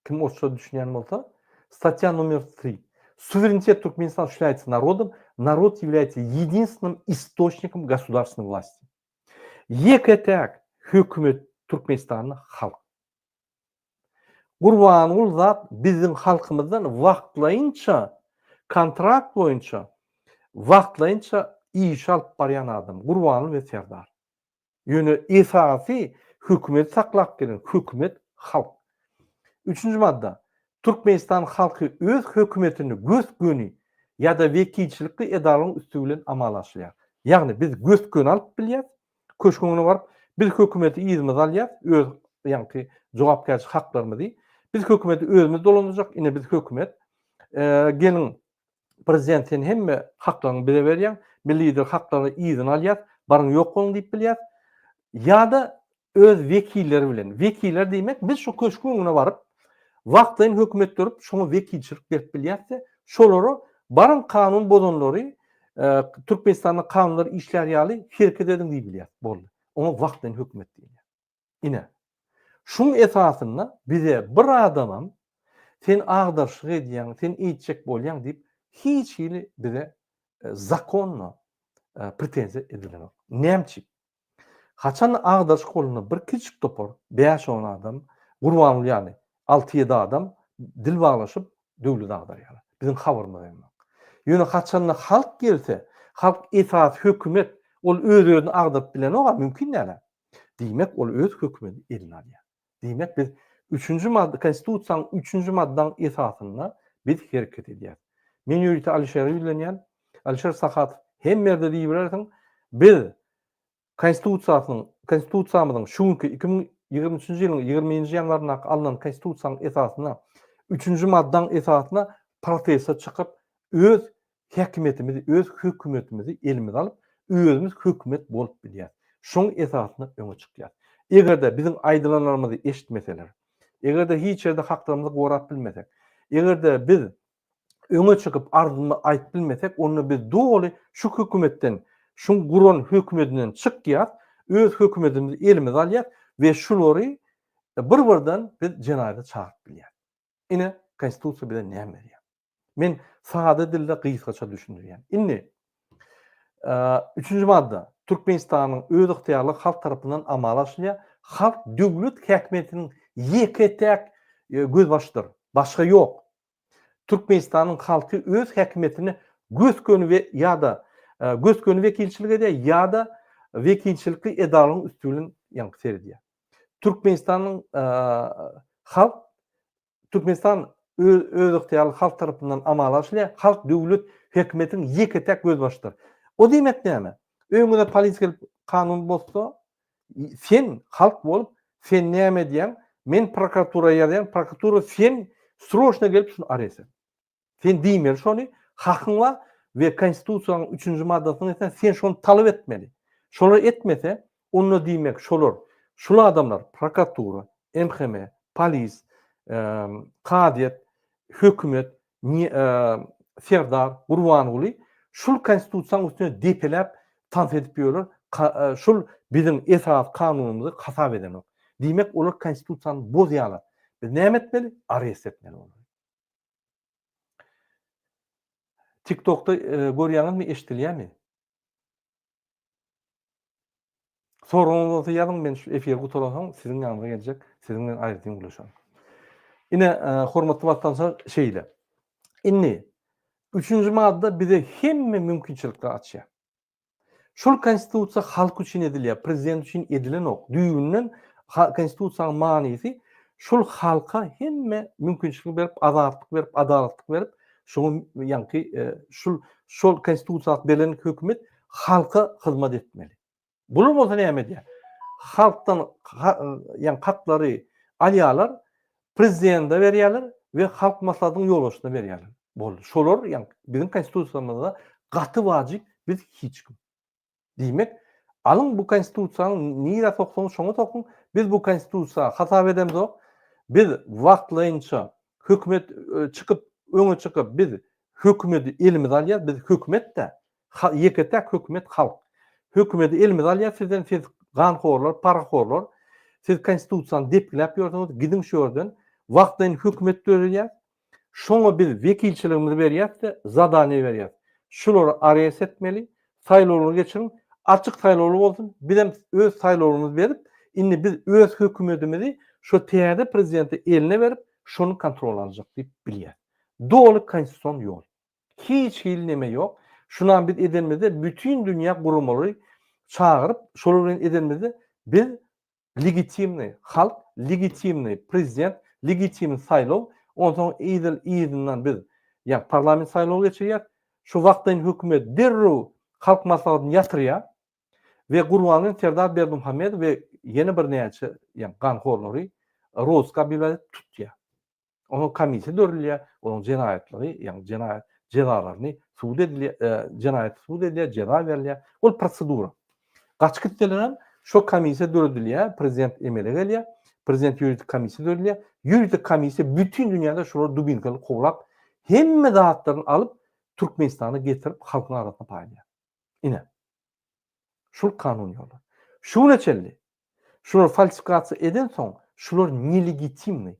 Kim orsça düşünýän bolsa, statýa nomer 3. Суверенитет Туркменистана осуществляется народом, народ является единственным источником государственной власти. Ýeke-täk hökümet Türkmenistanda halk. Gurbanguly zat biziň halkymyzdan wagtlaýynça kontrakt boýunça wagtlaýynça iş alyp barýan adam Gurbanguly we Serdar. Ýöne esasy hökümeti saklap gelen hökümet halk. Üçünji madda. Türkmenistan halky öz hökümetini gös-göni ýa-da wekilçilikli edaralaryň üsti bilen amala aşyrýar. Ýagny biz gös-göni alyp bilýäs, köşgüň öňüne baryp, biz hökümeti yzymyza alýas, öz ýaňky jogapkärçilik haklarymyzy. Biz hökümeti özümiz dolandyrjak, ine biz hökümet. Geliň, prezident sen hemme haklaryňy bize berýäň, milli lider haklaryny yzyna alýas, baryň ýok boluň diýip bilýäs. Ýa-da öz wekilleri bilen, wekiller diýmek biz şu köşgüň öňüne baryp, wagtlaýyn hökümet dörüp, şoňa wekilçilik berip bilýäs-de, şolara baryň kanun bozanlary, Türkmenistanda kanunlar işlär ýaly hereket ediň diýip bilýäs. Boldy. Oňa wagtlaýyn hökümet diýilýär. Ine. Şuň esasynda bize bir adamam sen agdarşyk edýäň, sen eýtjek bolýaň diýip hiç hili bize zakonno pretenziýa edilenok. Näme üçin? Haçan agdarşyk bolanda bir kiçijik topar, bäş-on adam, Gurbanguly ýaly alty-ýedi adam dil baglaşyp döwlet agdarýarlar. Biziň habarymyz hem ýok. Ýöne haçanda halk gelse, halk esasy hökümet, ol öz-özüni agdaryp bilenok-a, mümkin däl-ä. Diýmek, ol öz hökümeti eline alýar. Diýmek, biz üçünji madda, Konstitusiýanyň üçünji maddaň esasynda biz hereket edýäris. Men ýörite Alişere ýüzlenýän. Alişer Sahatow, hemme ýerde diýiberersiň, biz Konstitusiýasynyň, Konstitusiýamyzyň şu günki 2023-nji ýylyň 20-nji ýanwaryndaky alnan Konstitusiýanyň esasynda, üçünji maddaň esasynda proteste çykyp, öz häkimiýetimizi, öz hökümetimizi elimize alyp, özümiz hökümet bolup bilýäris. Şoň esasynda öňe çykýarys. Eger-de biziň aýdylanlarymyzy eşitmeseler, eger-de hiç ýerde haklarymyzy gorap bilmesek, eger-de biz öňe çykyp arzymyzy aýyp bilmesek, onda biz doly şu hökümetden, şuň guran hökümedinden çykýas, öz hökümetimizi elimize alýas we şulary bir-birden biz jenaýata çagyryp bilýäris. Ine, Konstitusiýa bize näme berýär? Men sada dilde gysgaça düşündirýän. Indi, üçünji madda, Türkmenistanyň özygtyýarlygy halk tarapyndan amala aşyrylýar. Halk döwlet häkimiýetiniň ýeke-täk gözbaşydyr. Başga ýok. Türkmenistanyň halky öz häkimiýetine gös-göni we ýa-da gös-göni wekilçilik edýär ýa-da wekilçilikli edaralaryň üsti bilen ýaňky seredýär. Türkmenistanyň halk Türkmenistan öz özygtyýarly halk tarapyndan amala aşyrylýar. Halk döwlet hökümetiň ýeke-täk gözbaşydyr. O diýmek näme? Öňüňize polisiýa gelip kanun bozsa, sen halk bolup, sen näme edýäň? Men prokuratura ýazýan, prokuratura sen sroçno gelip şuny arest et. Sen diýmeli şony, hakyň bar we Konstitusiýanyň üçünji maddasyna esasynda sen şony talap etmeli. Şolar etmese, onda diýmek şolar, şul adamlar prokuratura, MHM, polis, kazyýet, hökümet, Serdar Gurbanguly şul Konstitusiýanyň üstüne depeläp tans edip ýörler, şul biziň esasy kanunymyzy hasap edenok. Diýmek olar Konstitusiýany bozýarlar. Biz näme etmeli? Arest etmeli olary. TikTokda görýäňizmi, eşidilýärmi? Soragyňyz bolsa ýazyň, men şu efir gutaransoň siziň ýanyňyza geljek, siziň bilen aýratyn gürleşerin. Ine, hormatly watandaşlar, şeýle. Indi üçünji madda bize hemme mümkinçilikleri açýar. Şol konstitusiýa halk üçin edilýär, prezident üçin edilenok. Düýbünden konstitusiýanyň manysy şol halka hemme mümkinçiligi berip, azatlyk berip, adalatlyk berip, şoňa ýaňky şul şol konstitusiýa berlen hökümet halka hyzmat etmeli. Bular bolsa näme edýär? Halkdan ýaňky haklary alýarlar, prezidente berýärler we halk maslahatynyň ýolbaşçysyna berýärler. Boldy. Şolar ýaňky biziň konstitusiýamyzda gaty wajyp, biz hiç kim. Diýmek, alyň bu konstitusiýany nirä soksaňyz şoňa sokuň, biz bu konstitusiýa hasap edemzok, biz wagtlaýynça hökümet çykyp, öňe çykyp biz hökümedi elimize alýas, biz hökümet-dä, ýeke-täk hökümet halk. Hökümedi elimize alýas sizden, siz ganhorlar, parahorlar, siz konstitusiýany depgiläp ýörsüňiz, gidiň şu ýerden, wagtlaýyn hökümet döredýäs, Şoňa biz wekilçiligimizi berýäs-de, zadaniýe berýäs. Şulary arest etmeli, saýlawlary geçiriň, açyk saýlawlar bolsun, bizem öz saýlawlarymyzy berip, indi biz öz hökümetimizi şo täze prezidente eline berip, şony kontrola aljak diýip bilýäs. Doly konstitusion ýol. Hiç hili neme ýok. Şunam biz edenimizde bütin dünýä guramalary çagyryp, şolar bilen edenimizde biz Legitimnyý halk, legitimnyý prezident, legitimnyý saýlaw, onsoň yzyl yzyndan biz ýa parlament saýlawy geçirýäs, şu wagtlaýyn hökümet derrew halk maslahatyny ýatyrýar we Gurbanguly Serdar Berdimuhamedow we ýene birnäçe ýa ganhorlary rozka obýawlýat edip tutýar. Onuň komissiýa döredilýär, onuň jenaýatlygy, ýagny jenaýat jezalaryny sud edilýär, jenaýat sud edilýär, jeza berilýär. Ol prosedura. Gaçyp gitseler hem şo komissiýa döredilýär, prezident emele gelýär, prezident ýörite komissiýa döredilýär. Ýörite komissiýa bütin dünýäde şolary dubinkaly kowlap, hemme zatlaryny alyp Türkmenistana getirip halkyň arasyna paýlaýar. Ine. Şul kanun ýoly. Şu güne çenli şular falsifikasiýa eden soň şular nelegitimnyý.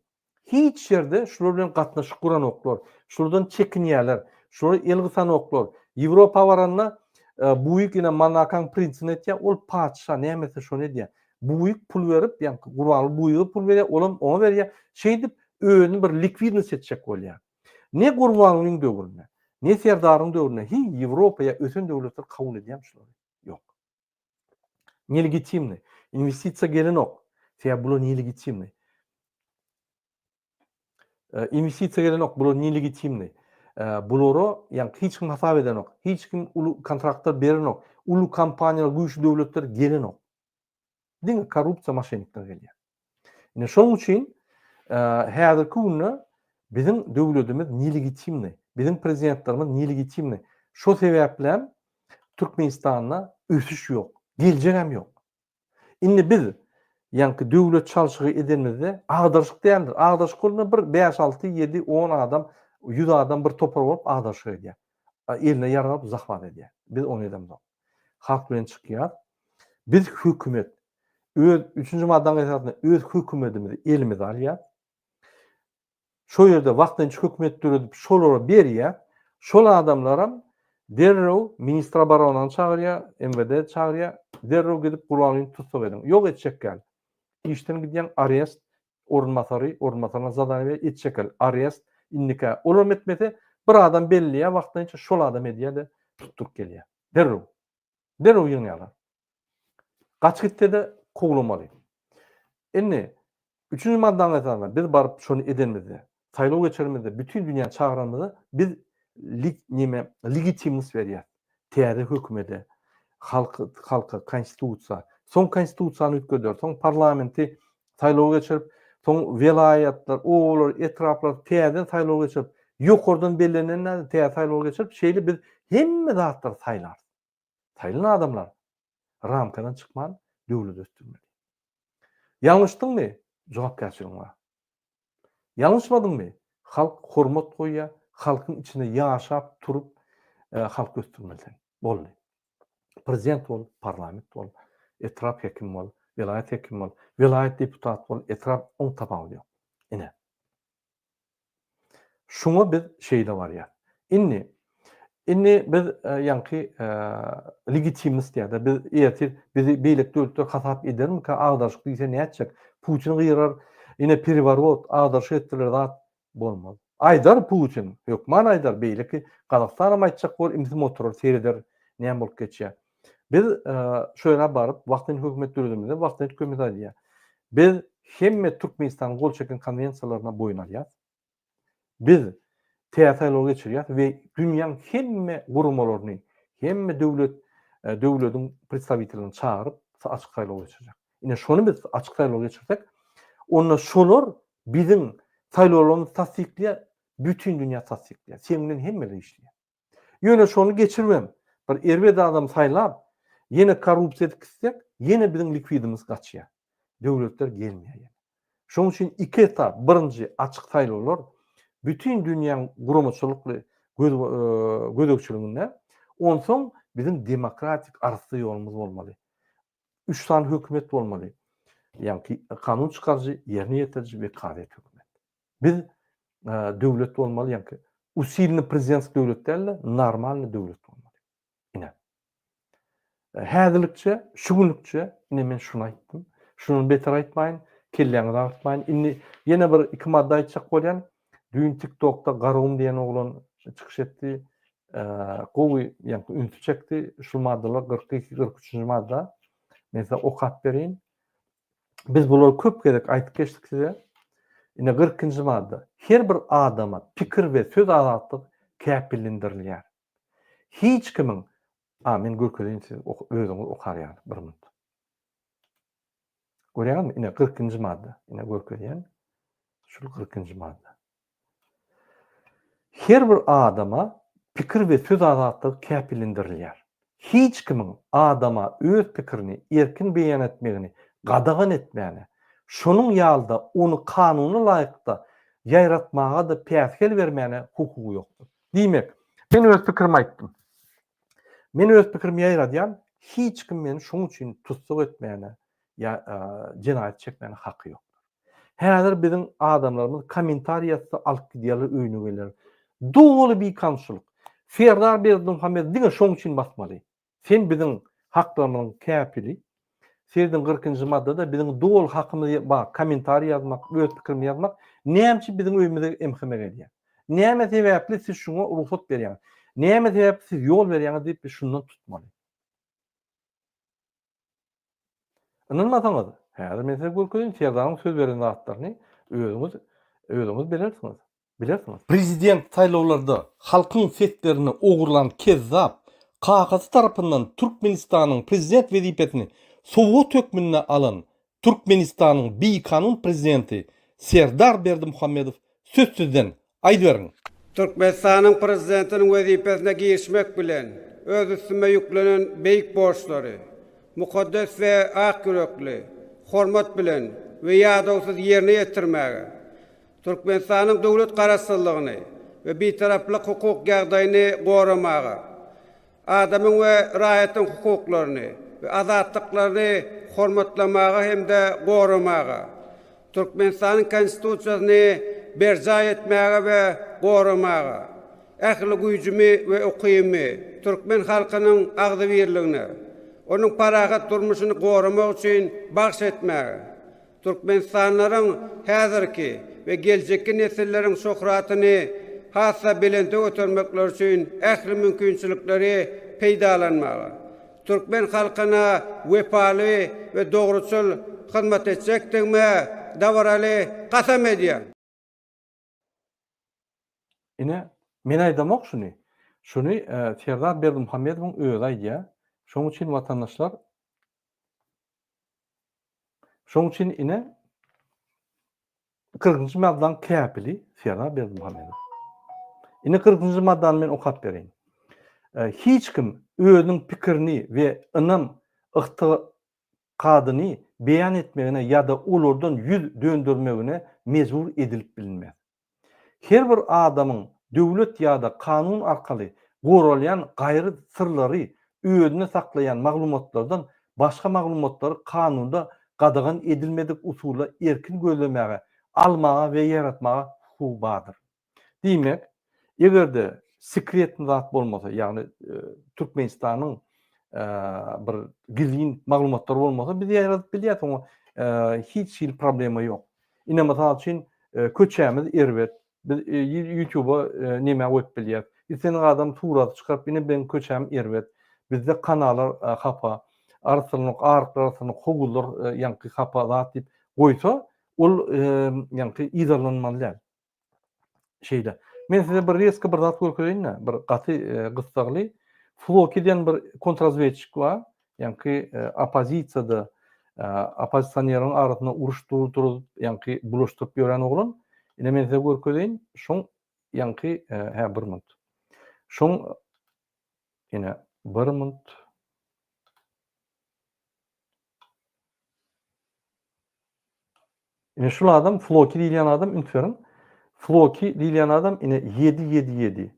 Hiç ýerde şular bilen gatnaşyk guranoklar. Şulardan çekinýärler. Şulara el gysanoklar. Ýewropa baranda Buýuk ine Monakaň prinsini etýär. Ol patyşa näme etse şony edýär. Buýuk pul berip, ýaňky Gurbanguly Buýuga pul berýär, olam oňa berýär. Şeýdip özüni bir likwidnost etjek bolýar. Ne Gurbangulyň döwründe, ne Serdaryň döwründe hiý Ýewropa ýa ösen döwletler kabul edýärmi şulary? Ýok. Nelegitimny. Inwestisiýa gelenok. Sebäbi bular nelegitimny. Inwestisiýa gelenok, bular nelegitimny. Bulara ýa hiç kim hasap edenok. Hiç kim uly kontraktlar berenok. Uly kompaniýalar, güýçli döwletler gelenok. Diňe korrupsiýa moşennikler gelýär. Ine şonuň üçin häzirki günde biziň döwletimiz nelegitimny, biziň prezidentlerimiz nelegitimny. Şo sebäpli hem Türkmenistanda ösüş ýok, geljek hem ýok. Indi biz ýaňky döwlet çalşygy edenimizde agdaryşyk däldir. Agdaryşyk bolanda bir bäş, alty, ýedi, on adam, ýüz adam bir topar bolup agdaryşyk edýär. Eline ýarag alyp zahwat edýär. Biz ony edemzok. Halk bilen çykýar. Biz hökümet öz üçünji maddanyň esasynda öz hökümetimizi elimize alýar. Şo ýerde wagtlaýynça hökümet döredip şolara berýär. Şol adamlaram derrew ministr oboronany çagyrýar, MWD çagyrýar. Derrew gidip Gurbangulyny tussag ediň. Ýok etjek däl. Işden gidýäň arest, orunbasary, orunbasaryna zadaniýa berýär, etjek däl. Arest, indikä. Olam etmese bir adam belleýär wagtlaýynça şol adam edýär-de tutduryp gelýär. Derrew. Derrew ýygnýarlar. Gaçyp gitse-de kowlamaly. Indi üçünji maddanyň esasynda biz baryp şony edenimizde, saýlaw geçirenimizde, bütin dünýäni çagyranymyzda biz lig neme legitimnost berýäs. Täze hökümede, halk halka, konstitusiýa. Soň konstitusiýany üýtgeder, soň parlamenti saýlaw geçirip, soň welaýatlar, obalar, etraplar täzeden saýlaw geçirip, Ýokardan bellenenden täze saýlaw geçirip, şeýle biz hemme zatlary saýlarys. Saýlan adamlar ramkadan çykman döwleti ösdürmeli. Ýalňyşdyňmy? Jogapkärçiligiň bar. Ýalňyşmadyňmy? Halk hormat goýýar, halkyň içinde ýaşap, turup, halky ösdürmeli sen. Boldy. Prezident bol, parlament bol, etrap hekimi bol, welaýat hekimi bol, welaýat deputaty bol, etrap, oň tapawudy ýok. Ine. Şuňa biz şeýle barýas. Indi, indi biz ýaňky legitimnost ýa-da biz ertir bizi beýleki döwletler hasap edermika agdaryşyk diýse nätjek? Putin gyrar, ine pereworot, agdaryşyk etdiler zat bolmaz. Aýdar Putin, hökman aýdar, beýleki Gazagystanam aýtjak bor, imsim oturar, sereder näme bolup geçýär. Biz şu ýere baryp, wagtlaýyn hökümet döredemizde, wagtlaýyn hökümet aýdýar. Biz hemme Türkmenistanyň gol çeken konwensiýalaryna boýun alýas. Biz täze saýlaw geçirýäs we dünýäň hemme guramalaryny, hemme döwlet döwlediň predstawitellerini çagyryp, açyk saýlaw geçirjek. Ine şony biz açyk saýlaw geçirsek, onda şolar biziň saýlawlarymyzy tassyklaýar, bütin dünýä tassyklaýar. Seň bilen hemmeler işleýär. Ýöne şony geçiribem, bir erbet adamy saýlap, ýene korrupsiýa edip gitsek, ýene biziň likwidimiz gaçýar. Döwletler gelmeýär ýene. Şonuň üçin iki etap, birinji açyk saýlawlar bütin dünýäň guramaçylykly göz gözegçiliginde, onsoň biziň demokratik arassa ýolumyz bolmaly. Üç sany hökümet bolmaly. Ýagny kanun çykaryjy, ýerine ýetiriji we kazyýet hökümet. Biz döwlet bolmaly, ýagny usilny prezidentski döwlet däl-de, normalny döwlet bolmaly. Ine. Häzirlikçe, şu günlükçe ine men şuny aýtdym. Şundan beter aýtmaýyn, kelläňizi agyrtmaýyn. Indi ýene bir iki madda aýtjak bolýan. Düýn TikTokda Garagum diýen oglan çykyş etdi. Gowy, ýagny ünsi çekdi. Şu maddalar 42, 43-nji madda. Men size okap bereýin. Biz bulary köp gezek aýdyp geçdik size. Ine 42-nji madda. Her bir adama pikir we söz azatlygy kepillendirilýär. Hiç kimiň A men görkezeýin siz özüňiz okar ýaly bir minut. Görýäňizmi? Ine 42-nji madda. Ine görkezýän. Şul 42-nji madda. Her bir adama pikir we söz azatlygy kepillendirilýär. Hiç kimiň adama öz pikirini erkin beýan etmegini gadagan etmäne, şonuň ýaly-da ony kanuna laýyklykda ýaýratmaga-da päsgel bermäne hukugy ýokdur. Diýmek, men öz pikirimi aýtdym. Men öz pikirimi ýaýradýan, hiç kim meni şoň üçin tussag etmäne ýa jenaýat çekmäne haky ýokdur. Häzir biziň adamlarymyz kommentariý ýazsa alyp gidýärler öýüne gelýärler. Doly bikanunçylyk. Serdar Berdimuhamedow diňe şoň üçin basmaly. Sen biziň haklarymyzyň käpili. Serediň 42-nji maddada biziň doly hakymyz bar kommentariý ýazmak, öz pikirimizi ýazmak. Näme üçin biziň öýümize MHM gelýär? Näme sebäpli siz şuňa rugsat berýäňiz? Näme sebäpli siz ýol berýäňiz diýip biz şundan tutmaly. Ynanmasaňyz, häzir men size görkezeýin Serdaryň söz beren zatlaryny özüňiz özüňiz bilersiňiz. Bilersiňiz. Prezident saýlawlarda halkyň seslerini ogurlan kezzap, kakasy tarapyndan Türkmenistanyň prezident wezipesini sowgat hökmünde alan Türkmenistanyň bikanun prezidenti Serdar Berdimuhamedow söz sizden, aýdyberiň! Türkmenistanyň Prezidentiniň wezipesine girişmek bilen, öz üstüme ýüklenen beýik borçlary mukaddes we ak ýürekli, hormat bilen we ýadawsyz ýerine ýetirmäge, Türkmenistanyň döwlet Garaşsyzlygyny we Bitaraplyk hukuk ýagdaýyny goramaga, adamyň we raýatyň hukuklaryny we azatlyklaryny hormatlamaga hem-de goramaga, Türkmenistanyň Konstitusiýasyny berjaý etmäge we goramaga, ähli güýjümi we ukybymy türkmen halkynyň agzybirligine, onuň parahat durmuşyny goramak üçin bagyş etmäge, Türkmenistanlylaryň häzirki we geljekki nesilleriň şöhratyny has-da belente götermekleri üçin ähli mümkinçilikleri peýdalanmaga, türkmen halkyna wepaly we dogruçyl hyzmat etjekdigime dabaraly kasam edýän. Ine, men aýdamok şuny. Şuny Serdar Berdimuhamedowyň özi aýdýar. Şonuň üçin watandaşlar Şonuň üçin ine 40-njy maddaň käpili Serdar Berdimuhamedow. Indi kyrkynjy maddany men okap bereýin. Hiç kim özüniň pikirini we ynam ygtykadyny beýan etmegine ýa-da olardan ýüz döndermegine mejbur edilip bilinmez. Her bir adamyň döwlet ýa-da kanun arkaly goralýan gaýry syrlary özünde saklaýan maglumatlardan başga maglumatlary kanunda gadagan edilmedik usulda erkin gözlemäge, almaga we ýaýratmaga hukugy bardyr. Diýmek, eger-de sekretny zat bolmasa, ýagny Türkmenistanyň bir gizlin maglumatlary bolmasa, biz ýaýradyp bilýäris, oňa hiç hili problema ýok. Ine, mysal üçin, köçämiz erbet, biz ýutuba neme goýup bilýäris. Islendik adam suraty çykaryp, ine meň köçäm erbet, bizde kanallar hapa, arassalanok, aryklar arassalanok, howuzlar ýaňky hapa zat diýip goýsa, ol ýaňky yzarlanmaly däl. Şeýle. Men size bir reska bir zat görkezeýin-de, bir gaty gyssagly. Floki diýen bir kontrazwedçik bar. Ýaňky oppozisiýada oppozisioneriň arasynda uruş turzup, ýaňky bulaşdyryp ýören oglan. Ine men size görkezeýin. Şoň ýaňky hä bir minut. Şoň ine bir minut. Ine şul adam Floki diýilýän adam üns beriň. Floki diýilýän adam ine 7 7 7.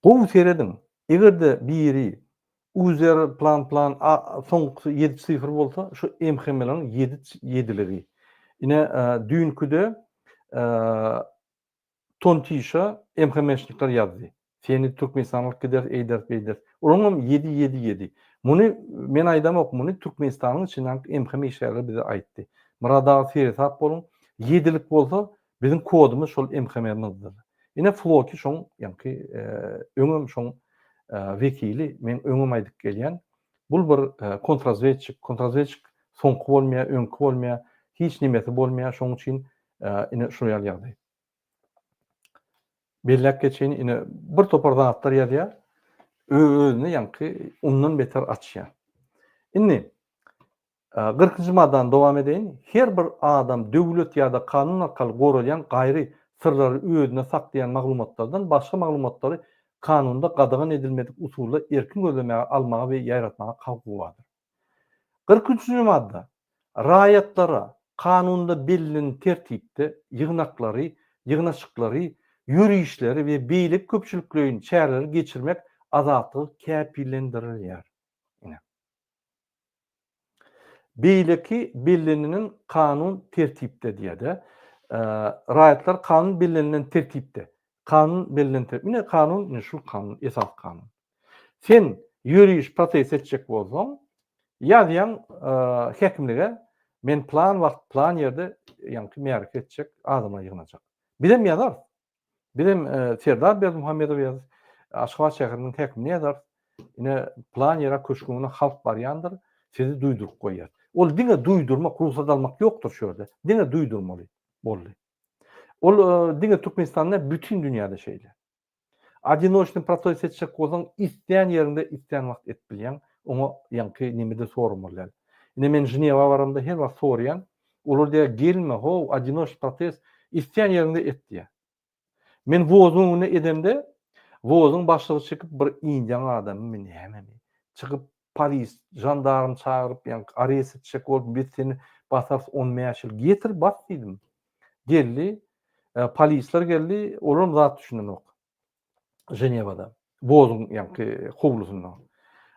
Gowy serediň. Eger-de biri user plan plan a soňky 7 sifr bolsa şu MHM-leriň 7 ýediligi. Ine düýnküde Tontişa MHM-şnikler ýazdy. Seni Türkmenistana alyp gideris, eýderis, beýderis. Olaryňam ýedi, ýedi, ýedi. Muny men aýdamok, muny Türkmenistanyň içindäki MHM işgärleri bize aýtdy. Myrat aga seresap boluň, ýedilik bolsa biziň kodumyz şol MHM-mizdir. Ine Floki şoň ýaňky öňem şoň wekili, men öňem aýdyp gelýän. Bul bir kontrazwedçik, kontrazwedçik soňky bolmaýar, öňki bolmaýar, hiç nemesi bolmaýar, şoň üçin ine şul ýaly ýagdaý. Belläp geçeýin, ine bir topar zatlar ýazýar. Öz-özüni ýaňky ondan beter açýar. Indi 40-njy maddany dowam edeýin. Her bir adam döwlet ýa-da kanun arkaly goralýan gaýry syrlary özünde saklaýan maglumatlardan başga maglumatlary kanunda gadagan edilmedik usulda erkin gözlemäge, almaga we ýaýratmaga hukugy bardyr. 43-nji madda. Raýatlara kanunda bellenen tertipde ýygnaklary, ýygnaşyklary, ýörişleri we beýleki köpçülikleýin çäreleri geçirmek azatlygy kepillendirilýär. Ine. Beýleki bellenilen kanun tertipde diýýär-de. Raýatlar kanun bellenilen tertipde. Kanun bellenen tertip. Ine kanun, ine şul kanun, esasy kanun. Sen ýöriş protest etjek bolsaň, ýazýaň häkimlige, men plan wagt, plan ýerde ýaňky märeke etjek, adamlar ýygnajak. Bizem ýazarys. Bizem Serdar Berdimuhamedowa ýazarys, Aşgabat şäheriniň häkimine ýazarys. Ine plan ýere köşgüňe halk barýandyr, sizi duýduryp goýýas. Ol diňe duýdurmak, rugsat almak ýokdur şu ýerde. Diňe duýdurmaly. Boldy. Ol diňe Türkmenistanda, bütin dünýäde şeýle. Odinoçnyý protest etjek bolsaň islän ýeriňde islän wagt edip bilýäň, oňa ýaňky nemede soramaly däl. Ine men Ženewa baramda her wagt soraýan, olar diýýär gelme how odinoçnyý protest islän ýeriňde et diýýär. Men WOZ-yň öňünde edemde WOZ-yň başlygy çykyp bir indian adamymy nämemi çykyp polis žandarm çagyryp ýaňky arest etjek bolup biz seni basarys 15 ýyl getir bas diýdim. Geldi Polisler geldi, olam zat düşünenok. Ženewada. Bozuň ýaňky howlusynda.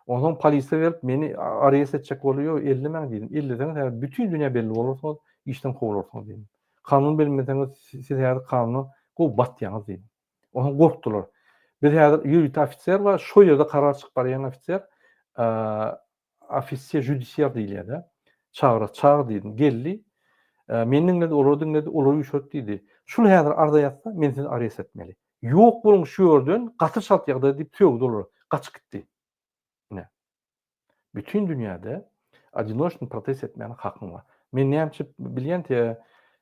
Onsoň polisler gelip meni arest etjek boldy, ýok, ellemäň diýdim. Elleseňiz häzir bütin dünýä belli bolarsyňyz, işden kowlarsyňyz diýdim. Kanun bilmeseňiz siz häzir kanuna gowy batýaňyz diýdim. Onsoň gorkdular. Biz häzir ýörite ofiser bar, şo ýerde karar çykyp barýan ofiser, Ofisiýa judisiýar diýilýär-dä. Çagyra, çagyr diýdim. Geldi. Meni diňledi, olary diňledi, olary üýşürt diýdi. Şul häzir arza ýazsa, men sizi arest etmeli. Ýok boluň şu ýerden, gaty çalt ýagdaýda diýip sögdi olara. Gaçyp gitdi. Ine. Bütin dünýäde odinoçnyý protest etmäne hakyň bar. Men näme üçin bilýän te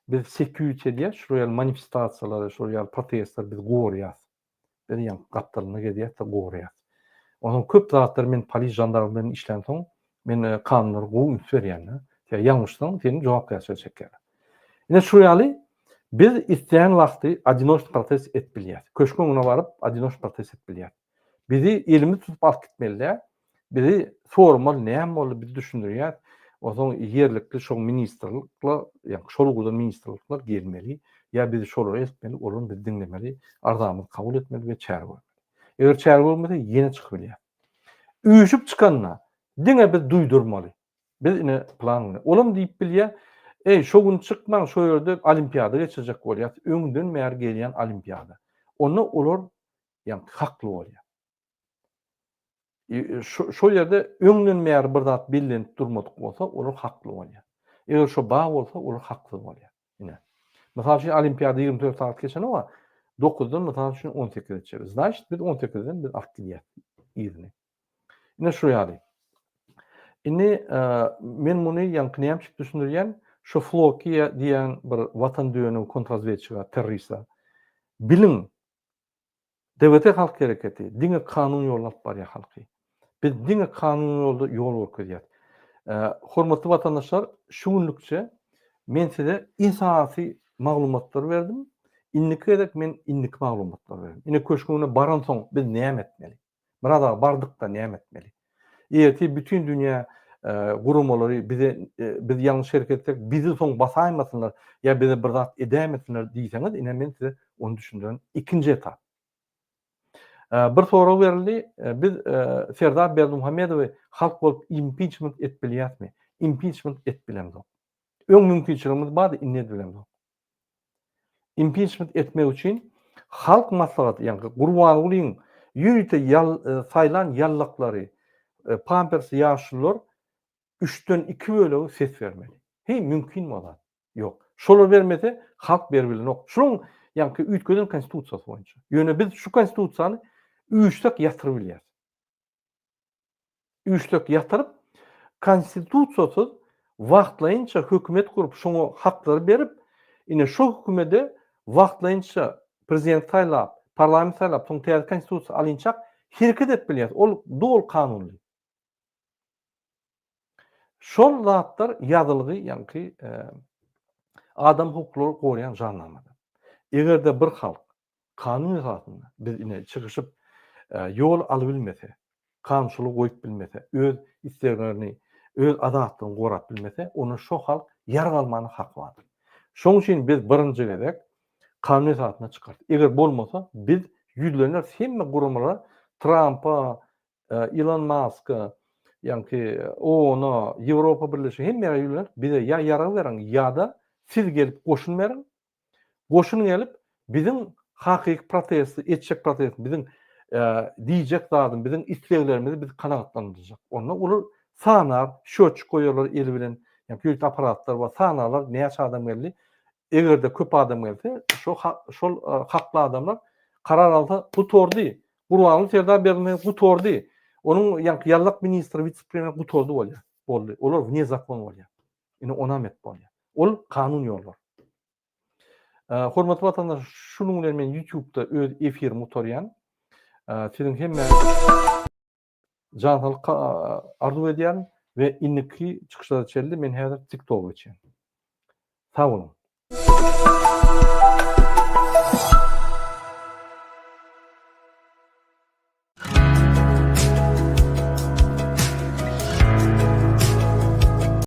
biz security edýäs, şular ýaly manifestasiýalary, şular ýaly protestleri biz goraýas. Biz ýaňky gapdalynda gezýäs-de goraýas. Onsoň köp zatlary men polis žandarm bilen işlänsoň, men kanunlara gowy üns berýän-de. Sen ýalňyşsaň, seni jogapkärçilige çekýärler. Ine şu ýaly Biz islän wagty odinoçny protest edip bilýäs. Köşgüň öňüne baryp odinoçny protest edip bilýäs. Bizi elimiz tutup alyp gitmeli däl. Bizi sormaly näme boldy biz düşündirýäs. Onsoň ýerlikli şol ministrlikler, ýagny şol ugurdan ministrlikler gelmeli ýa bizi şolara eltmeli, olar bizi diňlemeli, arzamyzy kabul etmeli we çäre görmeli. Eger çäre görmese ýene çykyp bilýär. Üýşüp çykanda diňe biz duýdurmaly. Biz ine plan bilen. Olam diýip bilýär, Eý, şo gün çykmaň, şo ýerde olimpiada geçirjek bolýas, öňden bäri gelýän olimpiada. Onda olar ýagny hakly bolýar. Şo ýerde öňden bäri bir zat bellenip durmadyk bolsa, olar hakly bolýar. Eger şo bar bolsa, olar haksyz bolýar. Ine. Mysal üçin, olimpiada 24 sagat geçenok-a, dokuzdan mysal üçin on sekize çenli. Znaçit, biz on sekizden biz alyp gidýäs yzyny. Ine şu ýaly. Indi men muny ýaňky näme üçin düşündirýän? Şu Floki diýen bir watan dönügi kontrazwedçiga, terrorista. Biliň, DWT halk hereketi diňe kanun ýoluna alyp barýar halky. Biz diňe kanun ýolda ýol görkezýäs. Hormatly watandaşlar, şu günlükçe men size esasy maglumatlary berdim. Indiki gezek men indiki maglumatlary bererin. Ine köşgüne baransoň biz näme etmeli? Myrat aga bardykda näme etmeli? Ertir bütin dünýä guramalary bize biz ýalňyş hereket etsek bizi soň basaýmasynlar ýa bize bir zat edäýmesinler diýseňiz ine men size ony düşündiren ikinji etap. Bir sorag berildi biz Serdar Berdimuhamedowy halk bolup impiçment edip bilýäsmi? Impiçment edip bilemzok. Öň mümkinçiligimiz bardy indi edip bilemzok. Impiçment etmek üçin Halk Maslahaty, ýagny Gurbangulyň ýörite saýlan ýallaklary, pampersli ýaşulular üçden iki bölegi ses bermeli. Heý, mümkinmi o zat? Ýok. Şolar bermese, halk beribilenok. Şunuň ýaňky üýtgeden konstitusiýasy boýunça. Ýöne biz şu konstitusiýany üýşsek ýatyryp bilýäris. Üýşsek ýatyryp, konstitusiýasyz wagtlaýynça hökümet gurup, şoňa haklary berip, ine şo hökümede wagtlaýynça prezident saýlap, parlament saýlap, soň täze konstitusiýa alynçak hereket edip bilýäris. Ol doly kanunly. Şol zatlar ýazylgy ýaňky adam hukuklary goraýan jarnamada. Eger-de bir halk Kanun esasynda biz ine çykyşyp ýol alybilmese, kanunçylygy goýup bilmese, öz isleglerini, öz azatlygyny gorap bilmese, onda şo halk ýarag almana haky bardyr. Şoň üçin biz birinji gezek kanun esasynda çykarys. Eger bolmasa biz ýüzleneris hemme guramalara Trampa, Ilon Maska, ýaňky OON-a, Ýewropa Birleşigi hemme ýere ýüzleneris, bize ýa ýarag beriň ýa-da siz gelip goşun beriň, Goşun gelip, biziň hakyky protesti, etjek protesti, biziň diýjek zadym, biziň isleglerimizi biz kanagatlandyrjak. Onda olar sanar, şötçik goýarlar eli bilen, ýa ýörite apparatlar bar, sanarlar näçe adam geldi. Eger-de köp adam gelse, şo şol hakly adamlar karar alsa, gutardy. Gurbanguly Serdar Berdimuhamedow gutardy. Onuň ýaňky ýallak ministri, wise-premýer gutardy bolýar. Boldy. Olar wne zakon bolýar. Indi onam et bolýar. Ol kanun ýollar. Hormatly watandaşlar, şunuň bilen men YouTube-da öz efirimi gutarýan. Siziň hemmäňize jan saglyk arzuw edýärin we indiki çykyşlara çenli men häzir TikTok-a geçýän. Sag boluň.